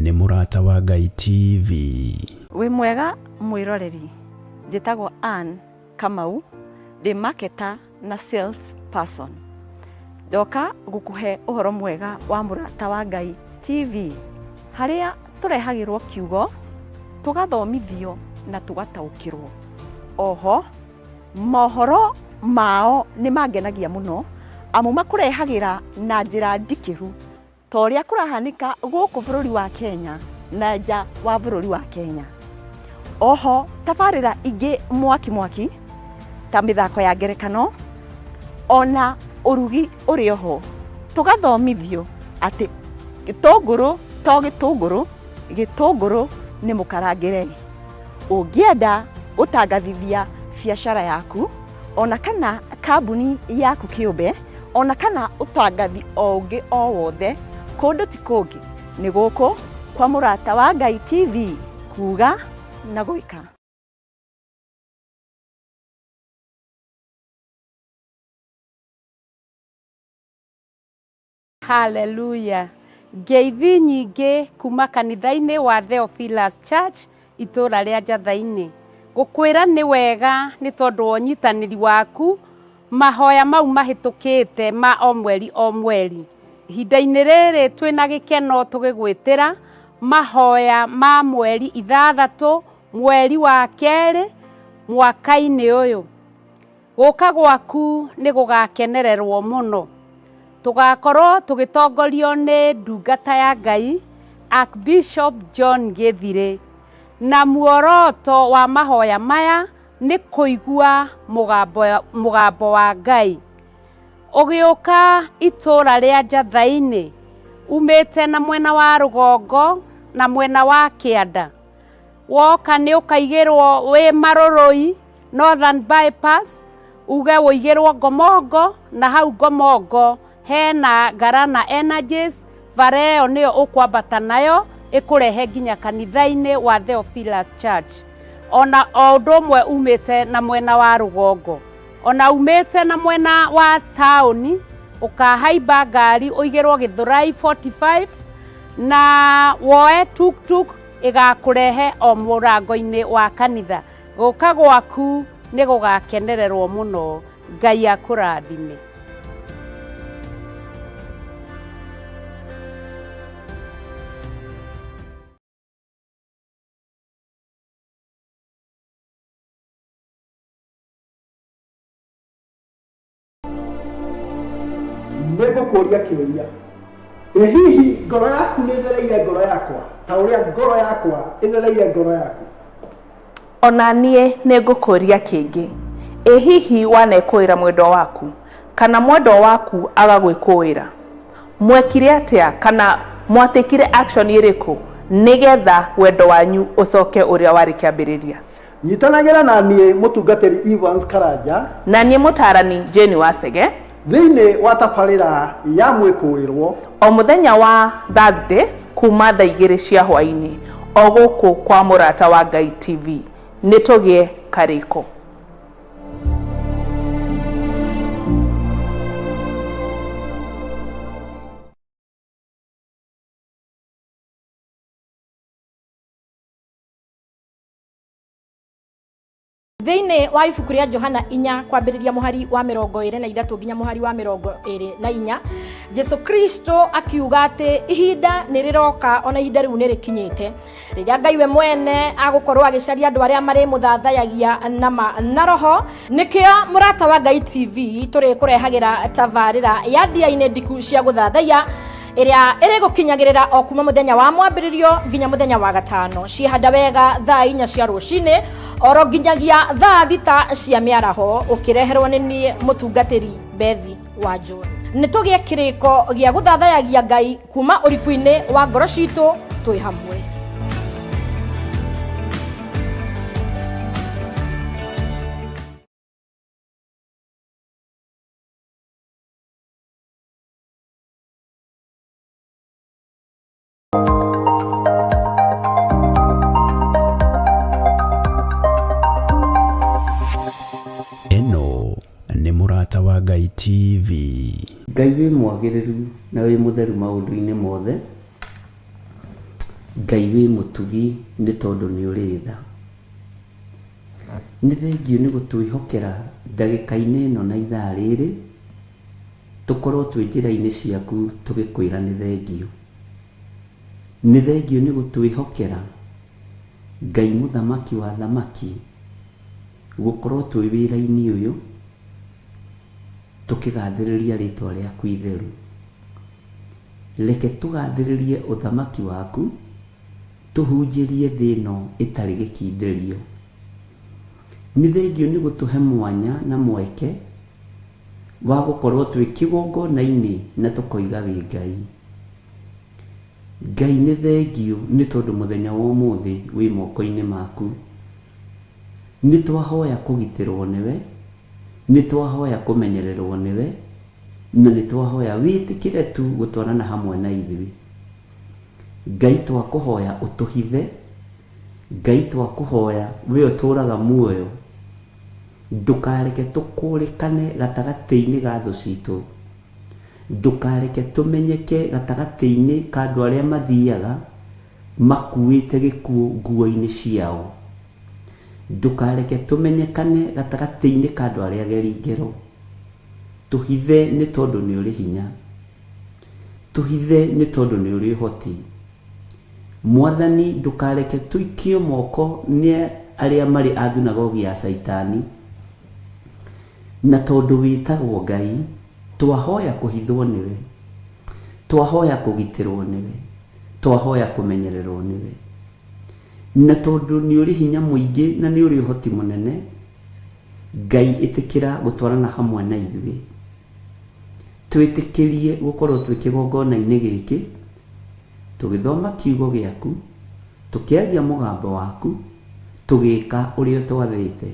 nĩ Mũrata wa Ngai TV. Wĩ mwega mwĩroreri, njĩtagwo Ann Kamau, ndĩ marketer na sales person. Ndoka gũkũhe ũhoro mwega wa Mũrata wa Ngai TV, harĩa tũrehagĩrwo kiugo, tũgathomithio na tũgataũkĩrwo. Oho, Mohoro mao nĩ mangenagia mũno amu makũrehagĩra na njĩra ndikĩru ta ũrĩa kũrahanĩka gũkũ bũrũri wa Kenya na nja wa bũrũri wa Kenya. Oho tabarĩra ingĩ mwaki mwaki ta mĩthako ya ngerekano ona ũrugi ũrĩ oho, tũgathomithio atĩ gĩtũngũrũ to gĩtũngũrũ, gĩtũngũrũ nĩ mũkarangĩre. Ũngĩenda gũtangathithia biacara yaku ona kana kambuni yaku kĩũmbe ona kana ũtangathi o ũngĩ o wothe, kũndũ ti kũngĩ nĩ gũkũ kwa Mũrata wa Ngai TV, kuga na gwĩka. Hallelujah! Ngeithi nyingĩ kuma kanitha-inĩ wa Theophilus Church itũra rĩa Njatha-inĩ. Gũkwĩra nĩ wega nĩ tondũ wa ũnyitanĩri waku mahoya mau mahĩtũkĩte ma o mweri o mweri. Ihinda-inĩ rĩrĩ twĩna gĩkeno tũgĩgwĩtĩra mahoya ma mweri ithathatũ mweri wa kerĩ mwaka-inĩ ũyũ. Gũka gwaku nĩ gũgakenererwo mũno. Tũgakorwo tũgĩtongorio nĩ ndungata ya Ngai Archbishop John Gĩthirĩ. Na muoroto wa mahoya maya nĩ kũigua mũgambo, mũgambo wa Ngai. Ũgĩũka itũũra rĩa Njatha-inĩ, umĩte na mwena wa rũgongo na mwena wa kĩanda, woka nĩ ũkaigĩrwo wĩ Marũrũi, Northern Bypass, uge ũigĩrwo Ngomongo, na hau Ngomongo hena Garana Energies, bara ĩyo nĩyo ũkwambata nayo ĩkũrehe nginya kanitha-inĩ wa Theophilus Church. Ona o ũndũ ũmwe umĩte na mwena wa rũgongo, ona umĩte na mwena wa taũni, ũkahaimba ngari ũigĩrwo Gĩthũrai 45 na woe tuktuk ĩgakũrehe o mũrango-inĩ wa kanitha. Gũka gwaku nĩ gũgakenererwo mũno. Ngai akũrathime. Nĩ ngũkũria kĩũria, ĩ hihi ngoro yaku nĩ ĩthereire ngoro yakwa ta ũrĩa ngoro yakwa ĩthereire ngoro yaku? Ona niĩ nĩ ngũkũria kĩngĩ, ĩ hihi wanekũĩra mwendwa waku kana mwendwa waku agagwĩkũĩra? Mwekire atĩa kana mwatekire action ĩrĩkũ nĩgetha wendo wanyu ũcoke ũrĩa warĩ kĩambĩrĩria? Nyitanagĩra na niĩ mũtungatĩri Evans Karanja Na niĩ mũtaarani Jane Wacege thĩinĩ wa tabarĩra ya mwĩkũĩrwo o mũthenya wa Thursday kuma thaa igĩrĩ cia hwaĩ-inĩ o gũkũ kwa Mũrata wa Ngai TV. Nĩ tũgĩe karĩko. Thĩinĩ wa ibuku rĩa Johana inya kwambĩrĩria mũhari wa 23 nginya mũhari wa 24, Jesu Kristo akiuga atĩ ihinda nĩ rĩroka ona ihinda rĩu nĩ rĩkinyĩte rĩrĩa Ngai we mwene agũkorwo agĩcaria andũ arĩa marĩmũthathayagia na ma na roho. Nĩkĩo Mũrata wa Ngai TV tũrĩkũrehagĩra tabarĩra ya ndia-inĩ ndiku cia gũthathaiya ĩrĩa ĩrĩgũkinyagĩrĩra o kuma mũthenya wa mwambĩrĩrio nginya mũthenya wa gatano, ciĩhanda wega thaa 4 cia rũcinĩ oro nginyagia thaa 6 cia mĩaraho, ũkĩreherwo nĩ niĩ mũtungatĩri Bethi wa John. Nĩ tũgĩe kĩrĩko gĩa gũthathayagia Ngai kuma ũriku-inĩ wa ngoro citũ twĩ hamwe. Ĩno nĩ Mũrata wa Ngai TV. Ngai wĩ mwagĩrĩru na wĩ mũtheru maũndũ-inĩ mothe. Ngai wĩ mũtugi nĩ tondũ nĩ ũrĩ tha. Nĩ thengiũ nĩ gũtwĩhokera ndagĩka-inĩ ĩno na ithaa rĩrĩ, tũkorwo twĩ njĩra-inĩ ciaku tũgĩkwĩra nĩ thengiũ. Nĩ thengiũ nĩ gũtwĩhokera Ngai mũthamaki wa athamaki, gũkorwo twĩ wĩra-inĩ ũyũ tũkĩgathĩrĩria rĩtwa rĩaku itheru. Reke tũgathĩrĩrie ũthamaki waku, tũhunjĩrie thĩ ĩno ĩtarĩ gĩkindĩrio. Nĩ thengiũ nĩ gũtũhe mwanya na mweke wa gũkorwo twĩ kĩgongona-inĩ na tũkoiga wĩ Ngai. Ngai nĩ thengiũ nĩ tondũ mũthenya wa ũmũthĩ wĩ moko-inĩ maku. Nĩ twahoya kũgitĩrwo nĩwe, nĩ twahoya kũmenyererwo nĩwe, na nĩ twahoya wĩtĩkĩre tu gũtwarana hamwe na ithuĩ. Ngai twakũhoya ũtũhithe, Ngai twakũhoya we ũtũraga muoyo, ndũkareke tũkũrĩkane gatagatĩ-inĩ ga thũ citũ. Ndũkareke tũmenyeke gatagatĩ-inĩ ka andũ arĩa mathiaga makuĩte gĩkuũ nguo-inĩ ciao. Ndũkareke tũmenyekane gatagatĩ-inĩ ka andũ arĩa ageri ngero. Tũhithe nĩ tondũ nĩ ũrĩ hinya. Tũhithe nĩ tondũ nĩ ũrĩ ũhoti. Mwathani ndũkareke tũikio moko nĩ arĩa marĩ a thunagogi ya Caitani. Na tondũ wĩtagwo Ngai, twahoya kũhithwo nĩwe, twahoya kũgitĩrwo nĩwe, twahoya kũmenyererwo nĩwe. Na tondũ nĩ ũrĩ hinya mũingĩ na nĩ ũrĩ ũhoti mũnene, Ngai ĩtĩkĩra gũtwarana hamwe na ithuĩ. Twĩtĩkĩrie gũkorwo twĩ kĩgongona-inĩ gĩkĩ, tũgĩthoma kiugo gĩaku, tũkĩaria mũgambo waku, tũgĩka ũrĩa ũtwathĩte.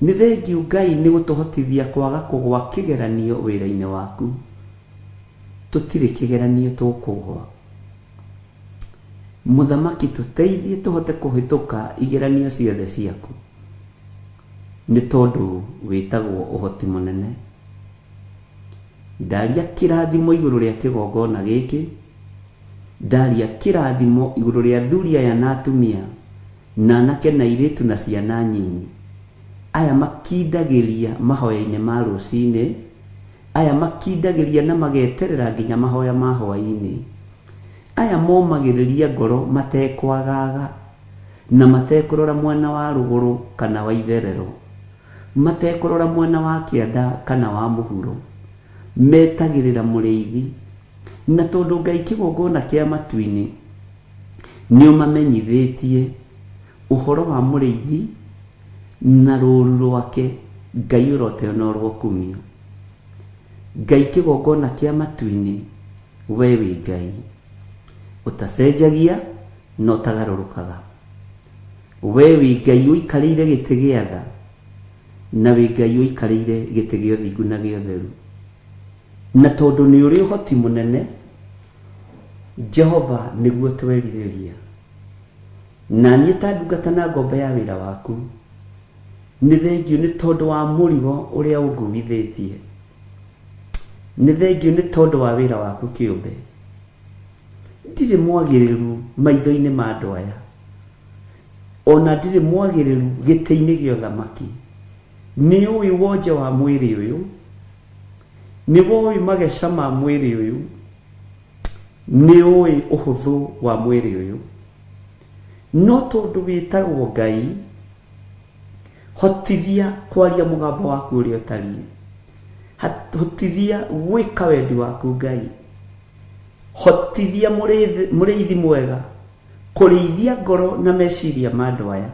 Nĩ thengiũ Ngai nĩ gũtũhotithia kwaga kũgwa kĩgeranio wĩra-inĩ waku. Tũtirĩ kĩgeranio tũkũgwa. Mũthamaki tũteithie tũhote kũhĩtũka igeranio ciothe ciaku. Nĩ tondũ wĩtagwo ũhoti mũnene. Ndaria kĩrathimo igũrũ rĩa kĩgongona gĩkĩ, ndaria kĩrathimo igũrũ rĩa athuri aya na atumia, na anake na airĩtu na ciana nyinyi, aya makindagĩria mahoya-inĩ ma rũcinĩ, aya makindagĩria na mageterera nginya mahoya ma hwaĩ-inĩ, aya momagĩrĩria ngoro matekwagaga na matekũrora mwena wa rũgũrũ kana wa itherero, matekũrora mwena wa kĩanda kana wa mũhuro, metagĩrĩra mũrĩithi. Na tondũ Ngai kĩgongona kĩa matu-inĩ nĩũmamenyithĩtie ũhoro wa mũrĩithi na rũũru rwake, Ngai ũroteo na ũrokumio. Ngai kĩgongona kĩa matu-inĩ, we wĩ Ngai ũtacenjagia na ũtagarũrũkaga. We wĩ Ngai ũikarĩire gĩtĩ gĩa tha, na wĩ Ngai ũikarĩire gĩtĩ gĩa ũthingu na gĩa ũtheru. Na tondũ nĩ ũrĩ ũhoti mũnene, Jehova nĩguo twerirĩria. Na niĩ ta ndungata na ngombo ya wĩra waku, nĩ thengiũ nĩ tondũ wa mũrigo ũrĩa ũnguithĩtie. Nĩ thengiũ nĩ tondũ wa wĩra waku kĩũmbe. Ndirĩ mwagĩrĩru maitho-inĩ ma andũ aya, o na ndirĩ mwagĩrĩru gĩtĩ-inĩ gĩa ũthamaki. Nĩ ũĩ wonje wa mwĩrĩ ũyũ, nĩ woĩ mageca ma mwĩrĩ ũyũ, nĩ ũĩ ũhũthũ wa mwĩrĩ ũyũ. No tondũ wĩtagwo Ngai, hotithia kwaria mũgambo waku ũrĩa ũtariĩ. Hotithia gwĩka wendi waku Ngai. Hotithia mũrĩithi mwega kũrĩithia ngoro na meciria ma andũ aya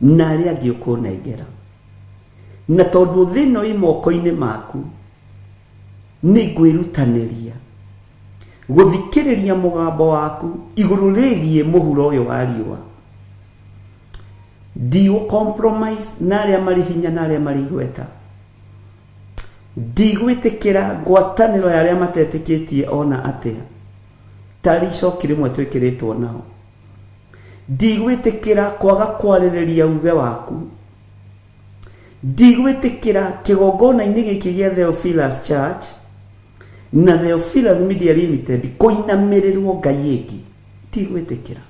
na arĩa angĩ ũkũnengera. Na tondũ thĩ ĩno ĩ moko-inĩ maku, nĩ ngwĩrutanĩria gũthikĩrĩria mũgambo waku igũrũ rĩgiĩ mũhuro ũyũ wa riũa. Ndigũ compromise na arĩa marĩ hinya na arĩa marĩ igweta. Ndigwĩtĩkĩra ngwatanĩro ya arĩa matetĩkĩtie ona atĩa, tarĩ icoki rĩmwe twĩkĩrĩtwo nao. Ndigwĩtĩkĩra kwaga kwarĩrĩria uge waku. Ndigwĩtĩkĩra kĩgongona-inĩ gĩkĩ gĩa Theophilus Church na Theophilus Media Limited kũinamĩrĩrwo ngai ĩngĩ. Ndigwĩtĩkĩra.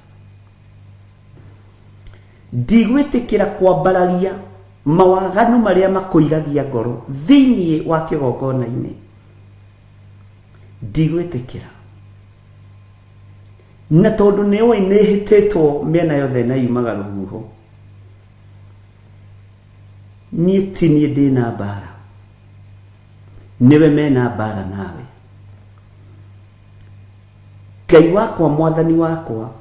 Ndigwĩtĩkĩra kwambararia mawaganu marĩa makũiragia ngoro thĩinĩ wa kĩgongona-inĩ. Ndigwĩtĩkĩra. Na tondũ nĩ ũĩ nĩ hĩtĩtwo mĩena yothe na yumaga rũhuho, niĩ ti niĩ ndĩna mbara, nĩwe mena mbara nawe. Ngai wakwa, mwathani wakwa,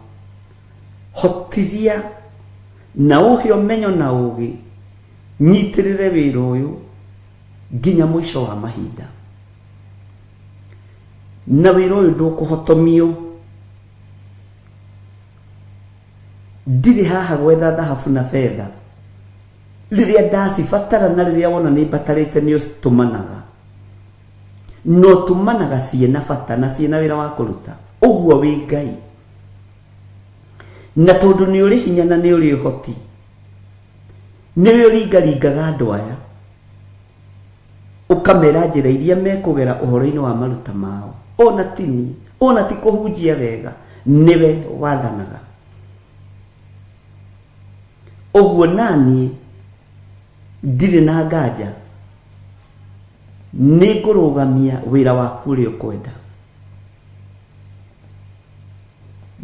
hotithia na ũhe ũmenyo na ũgĩ, nyitĩrĩre wĩra ũyũ nginya mũico wa mahinda. Na wĩra ũyũ ndũkũhotomio. Ndirĩ haha gwetha thahabu na betha. Rĩrĩa ndacibatara na rĩrĩa wona nĩ mbatarĩte nĩ ũtũmanaga. Na ũtũmanaga ciĩna bata na ciĩna wĩra wa kũruta. Ũguo wĩ Ngai. Na tondũ nĩ ũrĩ hinya na nĩ ũrĩ ũhoti, nĩwe ũringaringaga andũ aya, ũkamera njĩra iria mekũgera ũhoro-inĩ wa maruta mao. Ona ti niĩ, ona ti kũhunjia wega, nĩwe wathanaga. Ũguo naniĩ ndirĩ na nganja nĩ ngũrũgamia wĩra waku ũrĩa ũkwenda.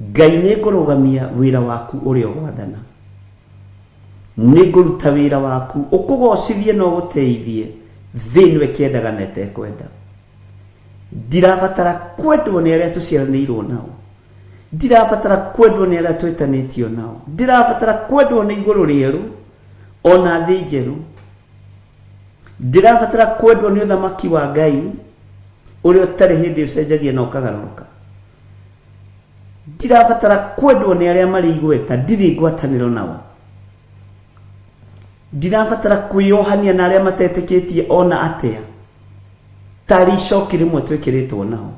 Ngai nĩ ngũrũgamia wĩra waku ũrĩa ũgwathana. Nĩ ngũruta wĩra waku ũkũgocithie na ũgũteithie thĩ ĩno ĩkĩendaga na ĩtekwenda. Ndirabatara kwendwo nĩ arĩa tũciaranĩirwo nao. Ndirabatara kwendwo nĩ arĩa twĩtanĩtio nao. Ndirabatara kwendwo nĩ igũrũ rĩerũ ona thĩ njerũ. Ndirabatara kwendwo nĩ ũthamaki wa Ngai ũrĩa ũtarĩ hĩndĩ ũcenjagia na ũkagarũrũka. Ndirabatara kwendwo nĩ arĩa marĩ igweta, ndirĩ ngwatanĩro nao. Ndirabatara kwĩyohania na arĩa matetĩkĩtie ona atĩa, tarĩ icoki rĩmwe twĩkĩrĩtwo nao.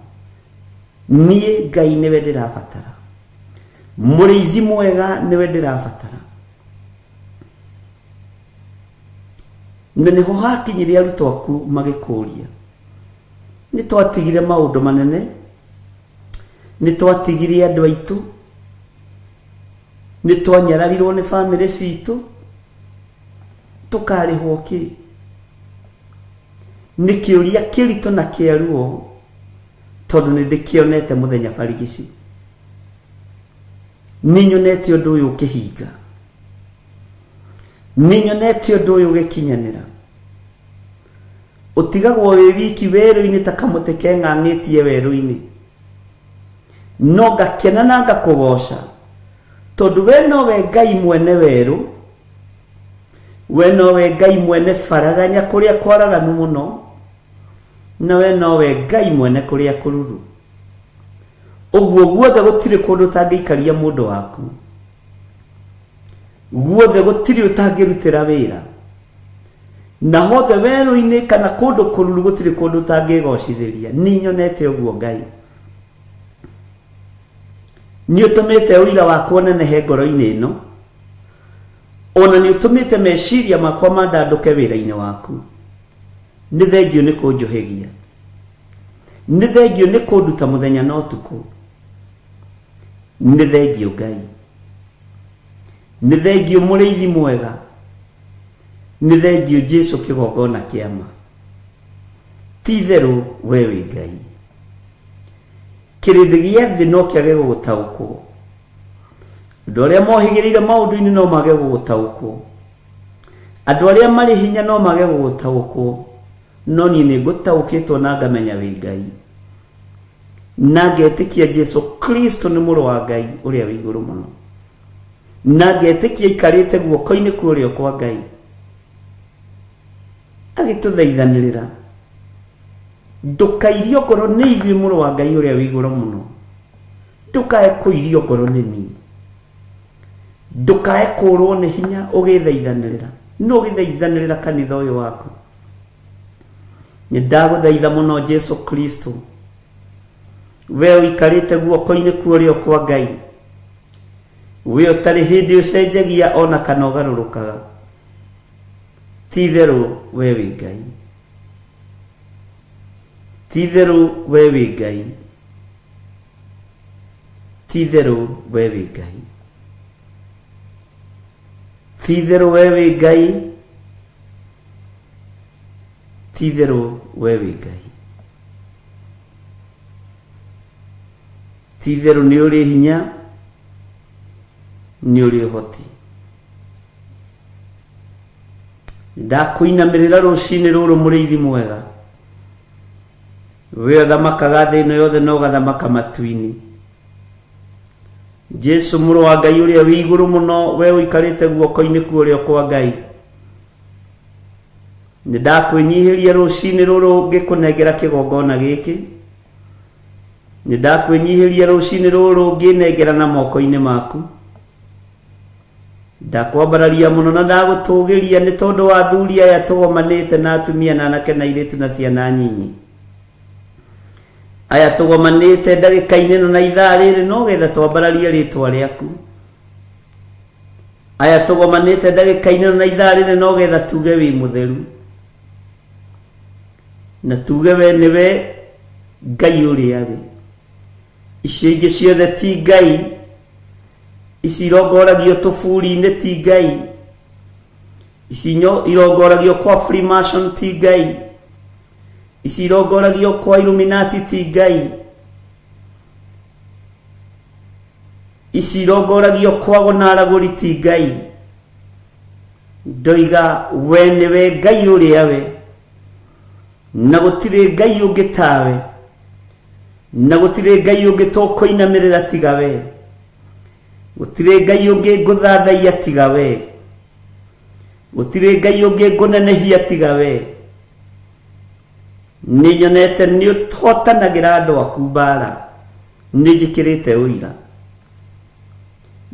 Niĩ Ngai nĩwe ndĩrabatara, mũrĩithi mwega nĩwe ndĩrabatara. Na nĩho hakinyire arutwo aku magĩkũria, nĩ twatigire maũndũ manene, nĩ twatigire andũ aitũ, nĩ twanyararirwo nĩ bamĩrĩ citũ, tũkarĩhwo kĩ? Nĩ kĩũria kĩritũ na kĩa ruo, tondũ nĩ ndĩkĩonete mũthenya barigici. Nĩ nyonete ũndũ ũyũ ũkĩhinga. Nĩ nyonete ũndũ ũyũ ũgĩkinyanĩra. Ũtigagwo wĩ wiki werũ-inĩ ta kamũtĩ keng'ang'ĩtie werũ-inĩ. No ngakena na ngakũgoca, tondũ we nowe Ngai mwene werũ, we nowe Ngai mwene baraganya kũrĩa kwaraganu mũno, na we nowe Ngai mwene kũrĩa kũruru. Ũguo guothe gũtirĩ kũndũ ũtangĩikaria mũndũ waku. Guothe gũtirĩ ũtangĩrutĩra wĩra. Na hothe werũ-inĩ kana kũndũ kũruru gũtirĩ kũndũ ũtangĩgocithĩria. Nĩ nyonete ũguo Ngai. Nĩ ũtũmĩte ũira wakwa ũnenehe ngoro-inĩ ĩno. Ona nĩ ũtũmĩte meciria makwa mandandũke wĩra-inĩ waku. Nĩ thengiũ nĩ kũnjũhĩgia. Nĩ thengiũ nĩ kũnduta mũthenya na ũtukũ. Nĩ thengiũ Ngai. Nĩ thengiũ mũrĩithi mwega. Nĩ thengiũ Jesu kĩgongona kĩa ma. Ti itherũ we wĩ Ngai. Kĩrĩndĩ gĩa thĩ no kĩage gũgũtaũkwo. Andũ arĩa mohĩgĩrĩire maũndũ-inĩ no mage gũgũtaũkwo. Andũ arĩa marĩ hinya no mage gũgũtaũkwo. No niĩ nĩ ngũtaũkĩtwo na ngamenya wĩ Ngai. Na ngetĩkia Jesu Kristo nĩ mũrũ wa Ngai ũrĩa wĩ igũrũ mũno. Na ngetĩkia aikarĩte guoko-inĩ kwa ũrĩo kwa Ngai. Agĩtũthaithanĩrĩra. Ndũkairio ngoro nĩ ithuĩ mũrũ wa Ngai ũrĩa wĩ igũrũ mũno. Ndũkae kũirio ngoro nĩ niĩ. Ndũkae kũrwo nĩ hinya ũgĩthaithanĩrĩra. Nũ ũgĩthaithanĩrĩra kanitha ũyũ waku? Nĩ ndagũthaitha mũno Jesu Kristo. We ũikarĩte guoko-inĩ kwa ũrĩo kwa Ngai. We ũtarĩ hĩndĩ ũcenjagia ona kana ũgarũrũkaga. Ti itherũ we wĩ Ngai. Ti itherũ we wĩ Ngai. Ti-itherũ we wĩ Ngai. Ti-itherũ we wĩ Ngai. Ti-itherũ we wĩ Ngai. Ti-itherũ nĩ ũrĩ hinya, nĩ ũrĩ ũhoti. Ndakũinamĩrĩra rũcinĩ rũrũ mũrĩithi mwega. We ũthamakaga thĩ ĩno yothe na ũgathamaka matu-inĩ. Jesu mũrũ wa Ngai ũrĩa wĩ igũrũ mũno, we ũikarĩte guoko-inĩ kwa ũrĩo kwa Ngai. Nĩ ndakwĩnyihĩria rũcinĩ rũrũ ngĩkũnengera kĩgongona gĩkĩ. Nĩ ndakwĩnyihĩria rũcinĩ rũrũ ngĩnengerana moko-inĩ maku. Ndakwambararia mũno na ndagũtũgĩria nĩ tondũ wa athuri aya tũgomanĩte na atumia na anake na airĩtu na ciana nyinyi. Aya tũgomanĩte ndagĩka-inĩ ĩno na ithaa rĩrĩ no getha twambararie rĩtwa rĩaku. Aya tũgomanĩte ndagĩka-inĩ ĩno na ithaa rĩrĩ no getha tuge wĩ mũtheru. Na tuge we nĩwe Ngai ũrĩa wĩ. Icio ingĩ ciothe ti Ngai. Ici irongoragio tũburi-inĩ ti Ngai. Ici irongoragio kwa Freemason ti Ngai. Ici irongoragio kwa Illuminati ti Ngai. Ici irongoragio kwa ago na aragũri ti Ngai. Ndoiga we nĩwe Ngai ũrĩa we, na gũtirĩ Ngai ũngĩ tawe, na gũtirĩ Ngai ũngĩ tũkũinamĩrĩra tiga we, gũtirĩ Ngai ũngĩ ngũthathaiya tiga we, gũtirĩ Ngai ũngĩ ngũnenehia tiga we. Nĩ nyonete nĩ ũhotanagĩra andũ aku mbara, nĩ njĩkĩrĩte ũira.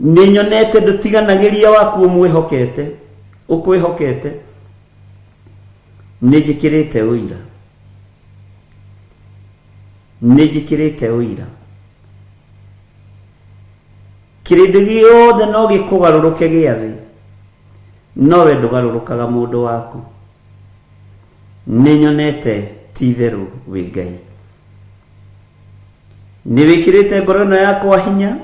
Nĩ nyonete ndũtiganagĩria waku ũmwĩhokete, ũkwĩhokete. Nĩ njĩkĩrĩte ũira. Nĩ njĩkĩrĩte ũira. Kĩrĩndĩ gĩothe no gĩkũgarũrũke gĩa thĩ, no we ndũgarũrũkaga mũndũ waku. Nĩ nyonete ti itherũ wĩ Ngai. Nĩ wĩkĩrĩte ngoro ĩno yakwa hinya,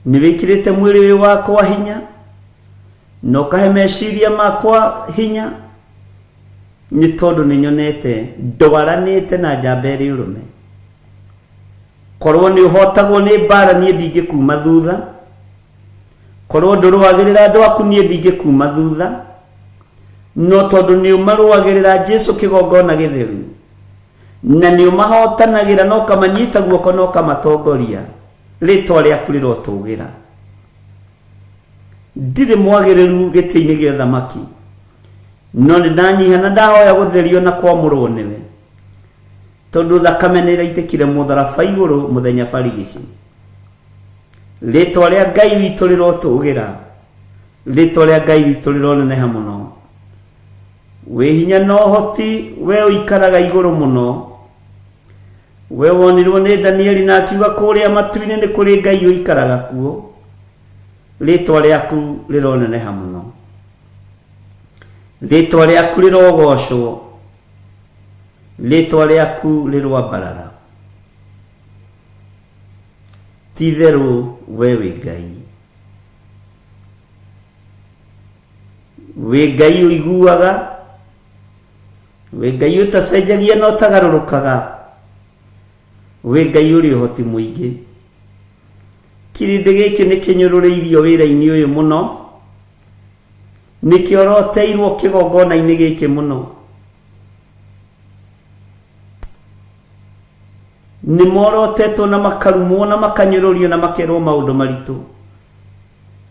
nĩ wĩkĩrĩte mwĩrĩ ũyũ wakwa hinya, na ũkahe meciria makwa hinya, nĩ tondũ nĩ nyonete ndwaranĩte na njamba ĩrĩ ũrũme. Korwo nĩ ũhotagwo nĩ mbara niĩ ndingĩkuma thutha, korwo ndũrũagĩrĩra andũ aku niĩ ndingĩkuma thutha, no tondũ nĩ ũmarũagĩrĩra Jesu kĩgongona gĩtheru, na nĩ ũmahotanagĩra na ũkamanyita guoko na ũkamatongoria, rĩtwa rĩaku rĩrotũgĩra. Ndirĩ mwagĩrĩru gĩtĩ-inĩ gĩa ũthamaki, no nĩ ndanyiha na ndahoya gũtherio na kwamũrwo nĩwe, tondũ thakame nĩ ĩraitĩkire mũtharaba igũrũ mũthenya barigici. Rĩtwa rĩa Ngai witũ rĩrotũgĩra, rĩtwa rĩa Ngai witũ rĩroneneha mũno. Wĩ hinya na ũhoti, we ũikaraga igũrũ mũno. We wonirwo nĩ Danieli na akiuga kũrĩa matu-inĩ nĩ kũrĩ Ngai ũikaraga kuo. Rĩtwa rĩaku rĩroneneha mũno. Rĩtwa rĩaku rĩrogocwo. Rĩtwa rĩaku rĩroambarara. Ti-itherũ we wĩ Ngai. Wĩ Ngai ũiguaga, wĩ Ngai ũtacenjagia na ũtagarũrũkaga, wĩ Ngai ũrĩ ũhoti mũingĩ. Kĩrĩndĩ gĩkĩ nĩ kĩnyũrũrĩirio wĩra-inĩ ũyũ mũno, nĩ kĩoroteirwo kĩgongona-inĩ gĩkĩ mũno. Nĩ morotetwo na makarumwo na makanyũrũrio na makerwo maũndũ maritũ.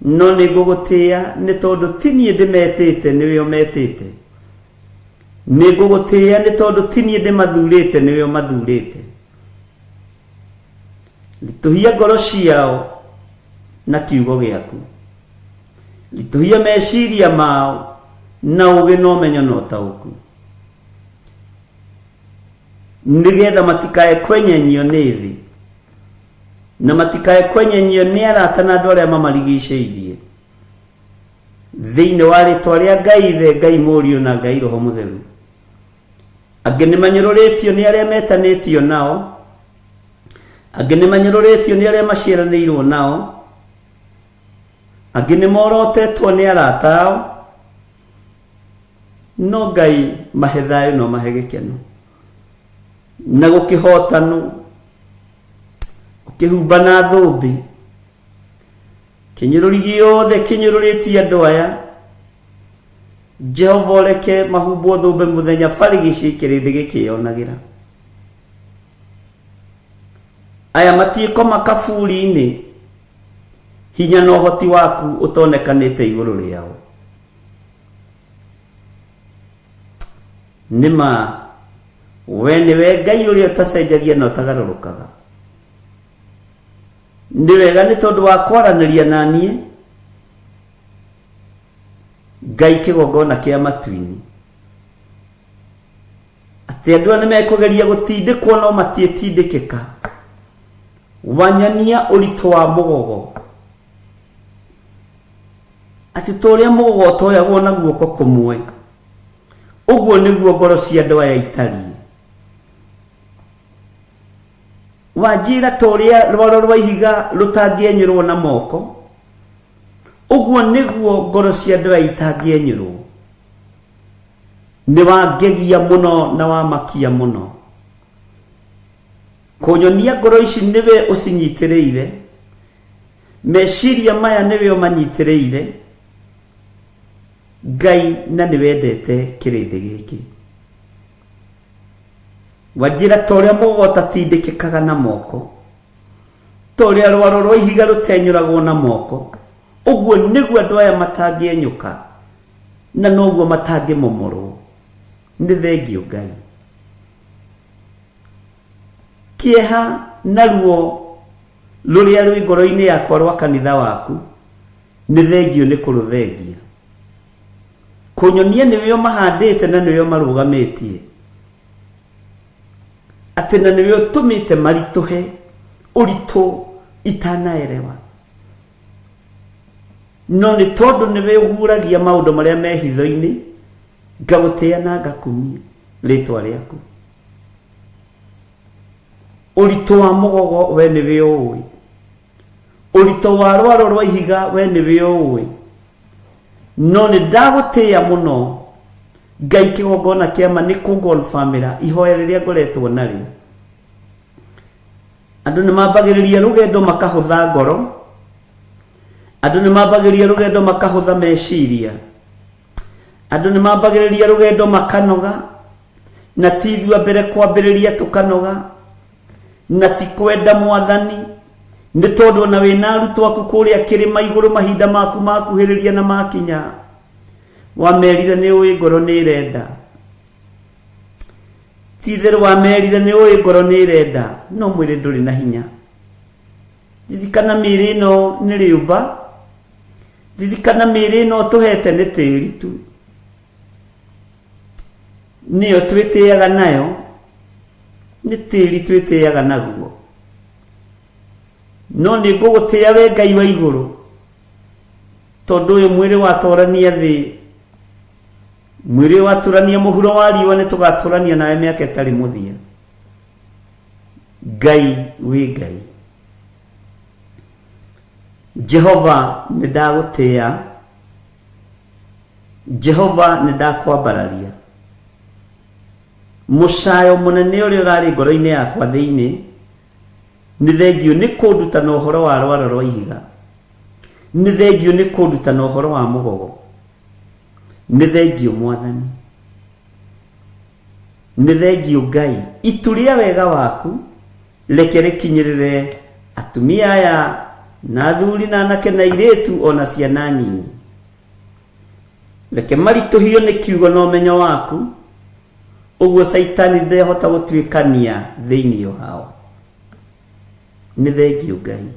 No nĩ ngũgũtĩĩa nĩ tondũ ti niĩ ndĩmetĩte, nĩwe ũmetĩte. Nĩ ngũgũtĩĩa nĩ tondũ ti niĩ ndĩmathurĩte, nĩwe ũmathurĩte. Ritũhia ngoro ciao na kiugo gĩaku. Ritũhia meciria mao na ũũgĩ na ũmenyo na ũtaũku. Nĩgetha matikae kwenyenyio nĩ thĩ, na matikae kwenyenyio nĩ arata na andũ arĩa mamarigicĩirie. Thĩinĩ wa rĩtwa rĩa Ngai Ithe, Ngai Mũriũ na Ngai Roho Mũtheru. Angĩ nĩ manyũrũrĩtio nĩ arĩa metanĩtio nao, Angĩ nĩ manyũrũrĩtio nĩ arĩa maciaranĩirwo nao, angĩ nĩ morotetwo nĩ arata ao, no Ngai mahe thayũ no mahe gĩkeno na gũkĩhotanwo, ũkĩhumba na thũmbĩ. Kĩnyũrũri gĩothe kĩnyũrũrĩtie andũ aya, Jehova ũreke mahumbwo thũmbĩ mũthenya barigici kĩrĩndĩ gĩkĩyonagĩra. Aya matiĩkoma kaburi-inĩ, hinya na ũhoti waku ũtonekanĩte igũrũ rĩao. Nĩ ma, we nĩwe Ngai ũrĩa ũtacenjagia na ũtagarũrũkaga. Nĩ wega nĩ tondũ wa kwaranĩria na niĩ, Ngai kĩgongona kĩa matu-inĩ. Atĩ andũ aya nĩ mekũgeria gũtindĩkwo no matiĩtindĩkĩka. Wanyonia ũritũ wa mũgogo. Atĩ ta ũrĩa mũgogo ũtoyagwo na guoko kũmwe, ũguo nĩguo ngoro cia andũ aya itariĩ. Wanjĩra ta ũrĩa rwaro rwa ihiga rũtangĩenyũrwo na moko, ũguo nĩguo ngoro cia andũ aya itangĩenyũrwo. Nĩ wangegia mũno na wamakia mũno. Kũnyonia ngoro ici nĩwe ũcinyitĩrĩire, meciria maya nĩwe ũmanyitĩrĩire, Ngai, na nĩ wendete kĩrĩndĩ gĩkĩ. Wanjĩra ta ũrĩa mũgogo ũtatindĩkĩkaga na moko, ta ũrĩa rwaro rwa ihiga rũtenyũragwo na moko, ũguo nĩguo andũ aya matangĩenyũka na noguo matangĩmomorwo. Nĩ thengiũ Ngai. Kĩeha na ruo rũrĩa rwĩ ngoro-inĩ yakwa rwa kanitha waku, nĩ thengiũ nĩ kũrũthengia. Kũnyonia nĩwe ũmahandĩte na nĩwe ũmarũgamĩtie, atĩ na nĩwe ũtũmĩte maritũhe ũritũ itanaerewa. No nĩ tondũ nĩwe ũguũragia maũndũ marĩa me hitho-inĩ, ngagũtĩĩa na ngakumia rĩtwa rĩaku. Ũritũ wa mũgogo we nĩwe ũũĩ, ũritũ wa rwaro rwa ihiga we nĩwe ũũĩ, no nĩ ndagũtĩĩa mũno Ngai. Kĩgongona kĩa ma nĩ kũngonbamĩra ihoya rĩrĩa ngoretwo narĩo. Andũ nĩ mambagĩrĩria rũgendo makahũtha ngoro, andũ nĩ mambagĩrĩria rũgendo makahũtha meciria, andũ nĩ mambagĩrĩria rũgendo makanoga, na ti ithuĩ a mbere kwambĩrĩria tũkanoga, na ti kwenda Mwathani, nĩ tondũ ona wĩna arutwo aku kũrĩa kĩrĩma igũrũ mahinda maku makuhĩrĩria na makinya, wamerire nĩ ũĩ ngoro nĩ ĩrenda. Ti itherũ wamerire nĩ ũĩ ngoro nĩ ĩrenda, no mwĩrĩ ndũrĩ na hinya. Ririkana mĩĩrĩ ĩno nĩ rĩũmba, ririkana mĩĩrĩ ĩno ũtũhete nĩ tĩri tu, nĩyo twĩtĩaga nayo, nĩ tĩri twĩtĩaga naguo. No nĩ ngũgũtĩa we Ngai wa igũrũ, tondũ ũyũ mwĩrĩ watũrania thĩ, mwĩrĩ watũrania mũhuro wa riũa, nĩ tũgatũrania nawe mĩaka ĩtarĩ mũthia. Ngai wĩ Ngai. Jehova nĩ ndagũtĩa, Jehova nĩ ndakwambararia. Mũcayo mũnene ũrĩa ũrarĩ ngoro-inĩ yakwa thĩinĩ, nĩ thengiũ nĩ kũndutana ũhoro wa rwaro rwa ihiga, nĩ thengiũ nĩ kũndutana ũhoro wa mũgogo, nĩ thengiũ Mwathani, nĩ thengiũ Ngai. Itu rĩa wega waku reke rĩkinyĩrĩre atumia aya na athuri na anake na airĩtu o na ciana nyinyi. Reke maritũhio nĩ kiugo na ũmenyo waku, ũguo Caitani ndehota gũtuĩkania thĩinĩ wao. Nĩ thengiũ Ngai.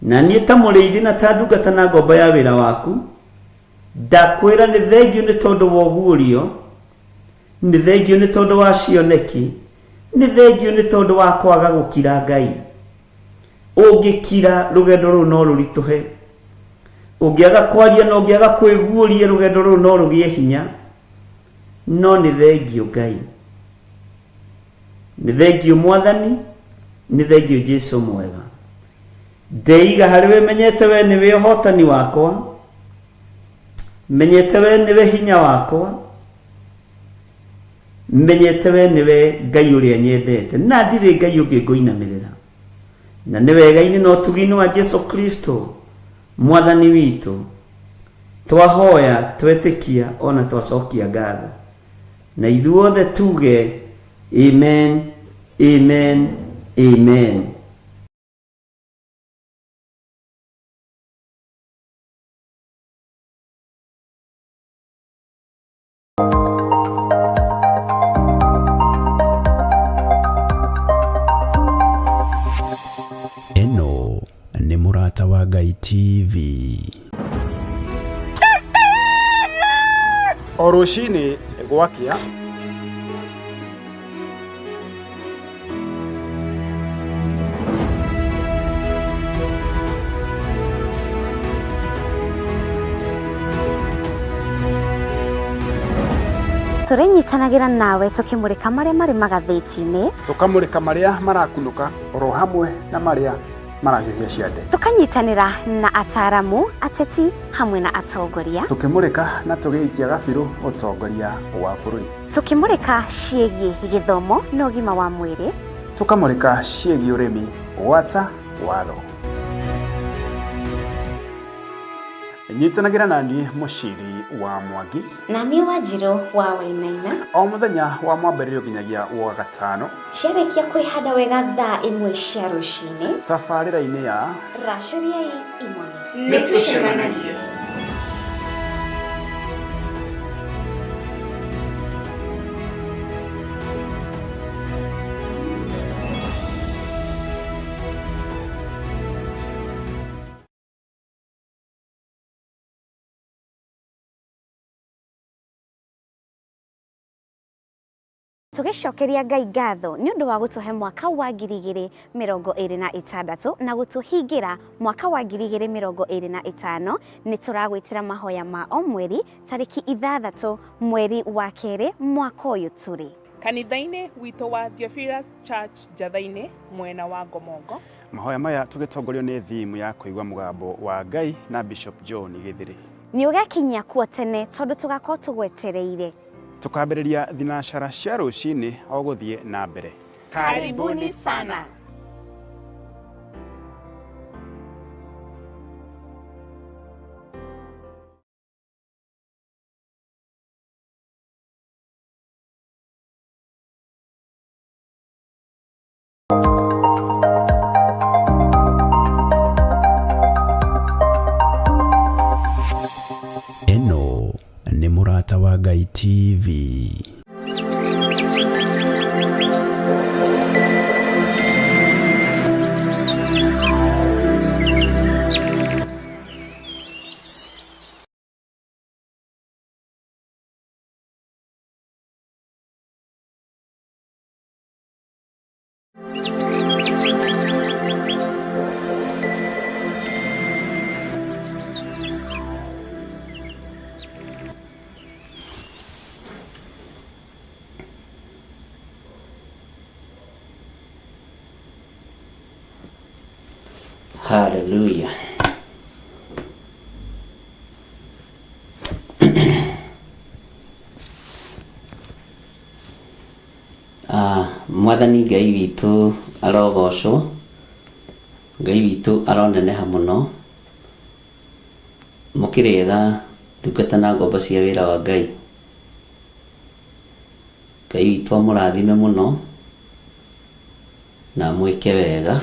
Na niĩ ta mũrĩithi na ta ndungata na ngombo ya wĩra waku, ndakwĩra nĩ thengiũ nĩ tondũ wa ũguũrio, nĩ thengiũ nĩ tondũ wa cioneki, nĩ thengiũ nĩ tondũ wa kwaga gũkira Ngai. Ũngĩkira rũgendo rũu no rũritũhe, ũngĩaga kwaria na ũngĩaga kwĩguũria rũgendo rũu no rũgĩe hinya. No nĩ thengiũ Ngai, nĩ thengiũ Mwathani. Nĩ thengiũ Jesu mwega. Ndeiga harĩ we, menyete we nĩwe ũhotani wakwa, menyete we nĩwe hinya wakwa, menyete we nĩwe Ngai ũrĩa nyendete, na ndirĩ Ngai ũngĩ ngũinamĩrĩra. Na nĩ wega-inĩ na ũtugi-inĩ wa Jesu Kristo mwathani witũ, twahoya twetĩkia ona twacokia ngatho, na ithuothe tuge amen, amen, amen. Ĩno nĩ Mũrata wa Ngai TV. O rũcinĩ gwakĩa, Tũrĩnyitanagĩra nawe tũkĩmũrĩka marĩa marĩ magathĩti-inĩ, tũkamũrĩka marĩa marakunũka oro hamwe na marĩa marahiũhia ciande, tũkanyitanĩra na ataramu, ateti hamwe na atongoria, tũkĩmũrĩka na tũgĩikia gabirũ ũtongoria wa bũrũri, tũkĩmũrĩka ciĩgiĩ gĩthomo na ũgima wa mwĩrĩ, tũkamũrĩka ciĩgiĩ ũrĩmi gwata watho. Nyitanagĩra na niĩ Mũciri wa Mwangi na niĩ Wanjirũ wa Wainaina, o mũthenya wa mwambĩrĩrio nginyagia wa gatano, ciarĩkia kwĩhanda wega thaa 1 cia rũcinĩ, tabarĩra-inĩ ya Racũriai Imone. Nĩtũcemanagie. Tũgĩcokeria Ngai ngatho nĩ ũndũ wa gũtũhe mwaka wa 2026 na gũtũhingĩra mwaka wa 2025, nĩ tũragwĩtĩra mahoya ma o mweri tarĩki 6 mweri wa 2 mwaka ũyũ tũrĩ kanitha-inĩ witũ wa Theophilus Church Njatha-inĩ mwena wa Ngomongo. Mahoya maya tũgĩtongorio nĩ thimu ya kũigua mũgambo wa Ngai na Bishop John Gĩthĩrĩ. Nĩ ũgekinyia kuo tene tondũ tũgakorwo tũgwetereire. Tukambĩrĩria thinacara cia rũcinĩ o gũthiĩ na mbere. Karibuni sana. Ĩno nĩ Mũrata wa Ngai TV. Hallelujah. Mwathani Ngai witũ arogocwo, Ngai witũ aroneneha mũno, mũkĩrĩega ndungata na ngombo cia wĩra wa Ngai. Ngai witũ amũrathime mũno na amwĩke wega.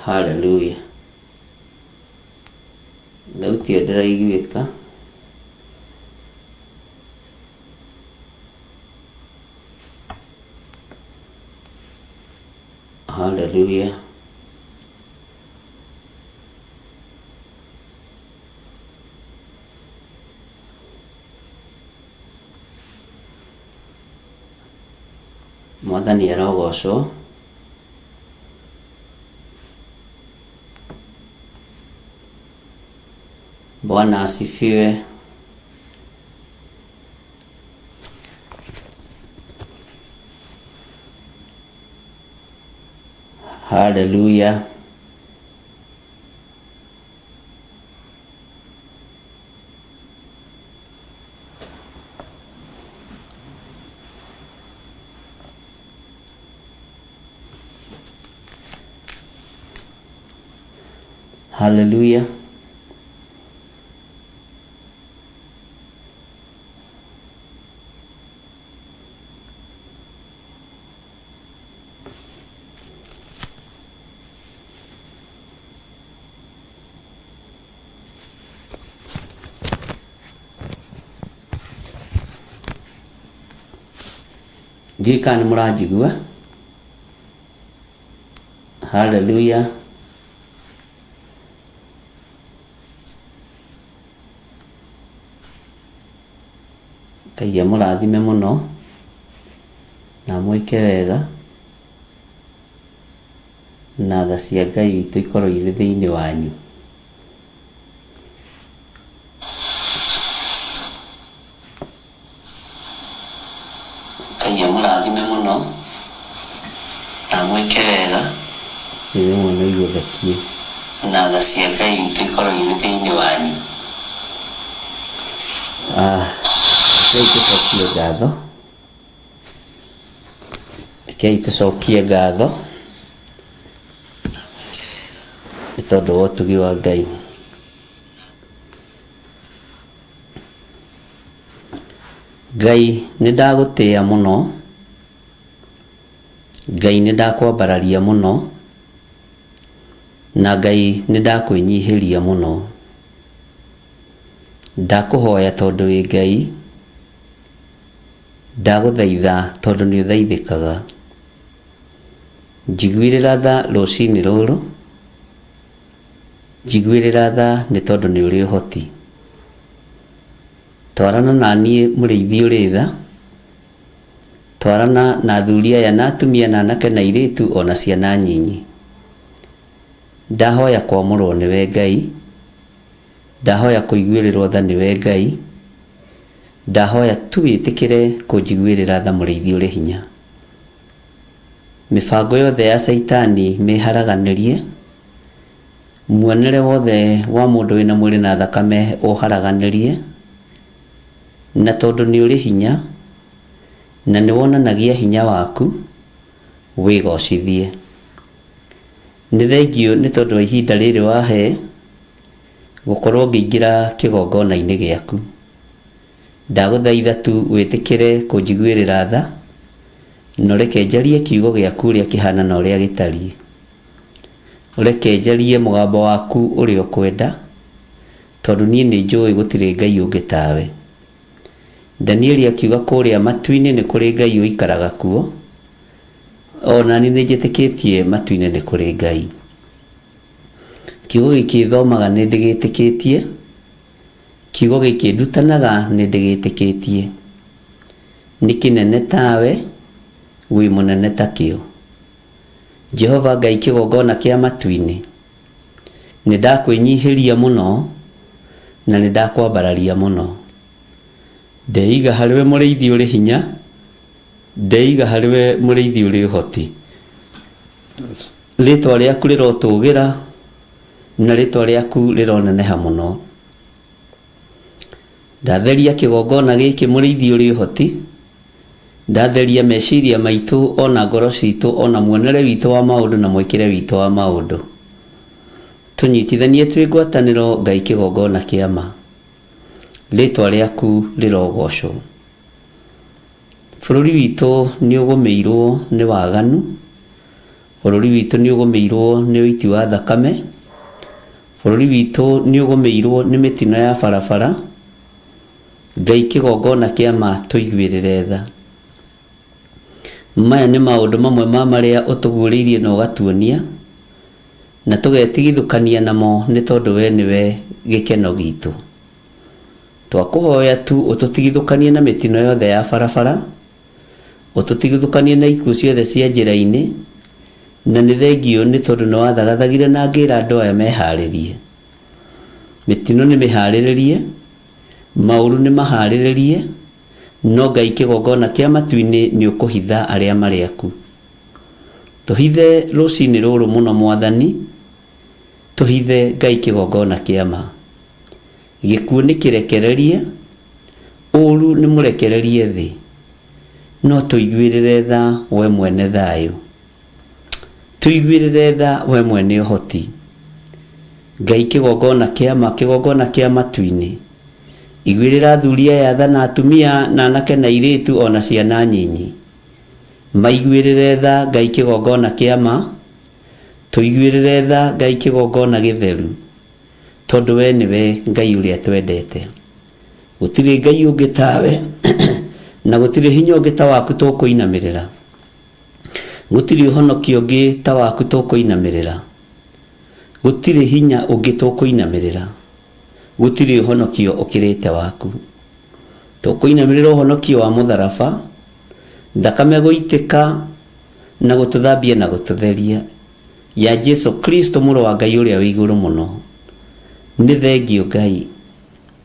Hallelujah. Thauti ĩyo ndĩraiguĩka. Hallelujah. Mwathani arogocwo. Bwana asifiwe. Haleluya. Haleluya. Ndiũĩ kana nĩ mũranjigua. Haleluya. Ngai amũrathime mũno na amwĩke wega na tha cia Ngai witũ ikorwo irĩ thĩinĩ wanyu. Ngai amũrathime mũno na amwĩke wega rĩmwe no igũthekie na tha cia Ngai witũ ikorwo irĩ thĩinĩ wanyu. Ah, rekei tũcokie ngatho, rekei tũcokie ngatho nĩ tondũ wa ũtugi wa Ngai. Ngai nĩ ndagũtĩa mũno, Ngai nĩ ndakwambararia mũno, na Ngai nĩ ndakwĩnyihĩria mũno. Ndakũhoya tondũ wĩ Ngai, ndagũthaitha tondũ nĩ ũthaithĩkaga. Njiguĩrĩra tha rũcinĩ rũrũ, njiguĩrĩra tha nĩ tondũ nĩ ũrĩ ũhoti. Twarana na niĩ mũrĩithi ũrĩ tha, twarana na athuri aya na atumia na anake na airĩtu ona ciana nyinyi. Ndahoya kwamũrwo nĩwe Ngai, ndahoya kũiguĩrĩrwo tha nĩwe Ngai, ndahoya tu wĩtĩkĩre kũnjiguĩrĩra tha mũrĩithi ũrĩ hinya. Mĩbango yothe ya caitani mĩharaganĩrie, muonere wothe wa mũndũ wĩna mwĩrĩ na thakame ũharaganĩrie, na tondũ nĩ ũrĩ hinya na nĩ wonanagia hinya waku, wĩgocithie. Nĩ thengiũ nĩ tondũ wa ihinda rĩrĩ wahe gũkorwo ngĩingĩra kĩgongona-inĩ gĩaku. Ndagũthaitha tu wĩtĩkĩre kũnjiguĩrĩra tha na ũreke njarie kiugo gĩaku ũrĩa kĩhana na ũrĩa gĩtariĩ. Ũreke njarie mũgambo waku ũrĩa ũkwenda, tondũ niĩ nĩ njũĩ gũtirĩ Ngai ũngĩ tawe. Danieli akiuga kũrĩa matu-inĩ nĩ kũrĩ Ngai ũikaraga kuo, o nani nĩ njĩtĩkĩtie matu-inĩ nĩ kũrĩ Ngai. Kiugo gĩkĩ thomaga nĩ ndĩgĩtĩkĩtie, kiugo gĩkĩ ndutanaga nĩ ndĩgĩtĩkĩtie. Nĩ kĩnene tawe, wĩ mũnene takĩo. Jehova Ngai kĩgongona kĩa matu-inĩ, nĩ ndakwĩnyihĩria mũno na nĩ ndakwambararia mũno. Ndeiga harĩwe mũrĩithi ũrĩ hinya, ndeiga harĩwe mũrĩithi ũrĩ ũhoti. Rĩtwa rĩaku rĩrotũgĩra na rĩtwa rĩaku rĩroneneha mũno. Ndatheria kĩgongona gĩkĩ mũrĩithi ũrĩ ũhoti, ndatheria meciria maitũ ona ngoro citũ ona muonere witũ wa maũndũ na mwĩkĩre witũ wa maũndũ. Tũnyitithanie twĩ ngwatanĩro Ngai kĩgongona kĩa ma. Rĩtwa rĩaku rĩrogocwo. Bũrũri witũ nĩ ũgũmĩirwo nĩ waganu, bũrũri witũ nĩ ũgũmĩirwo nĩ ũiti wa thakame, bũrũri witũ nĩ ũgũmĩirwo nĩ mĩtino ya barabara. Ngai kĩgongona kĩa ma tũiguĩrĩre tha. Maya nĩ maũndũ mamwe ma marĩa ũtũguũrĩirie na ũgatuonia, na tũgetigithũkania namo nĩ tondũ we nĩwe gĩkeno gitũ. Twakũhoya tu ũtũtigithũkanie na mĩtino yothe ya barabara, ũtũtigithũkanie na ikuũ ciothe cia njĩra-inĩ, na nĩ thengiũ nĩ tondũ nĩ wathagathagire na ngĩra andũ aya meharĩrie. Mĩtino nĩ mĩharĩrĩrie, maũru nĩ maharĩrĩrie, no Ngai kĩgongona kĩa matu-inĩ nĩ ũkũhitha arĩa marĩ aku. Tũhithe rũcinĩ rũrũ mũno Mwathani, tũhithe Ngai kĩgongona kĩa ma. Gĩkuũ nĩ kĩrekererie, ũũru nĩ mũrekererie thĩ, no tũiguĩrĩre tha we mwene thayũ. Tũiguĩrĩre tha we mwene ũhoti. Ngai kĩgongona kĩa ma, kĩgongona kĩa matu-inĩ. Iguĩrĩra athuri aya tha na atumia na anake na airĩtu o na ciana nyinyi. Maiguĩrĩre tha Ngai kĩgongona kĩa ma, tũiguĩrĩre tha Ngai kĩgongona gĩtheru, tondũ we nĩwe Ngai ũrĩa twendete. Gũtirĩ Ngai ũngĩ tawe, na gũtirĩ hinya ũngĩ ta waku tũkũinamĩrĩra. Gũtirĩ ũhonokio ũngĩ ta waku tũkũinamĩrĩra. Gũtirĩ hinya ũngĩ tũkũinamĩrĩra. Gũtirĩ ũhonokio ũkĩrĩte waku. Tũkũinamĩrĩra ũhonokio wa mũtharaba, thakame gũitĩka na gũtũthambia na gũtũtheria, ya Jesu Kristo mũrũ wa Ngai ũrĩa wĩ igũrũ mũno. Nĩ thengiũ Ngai,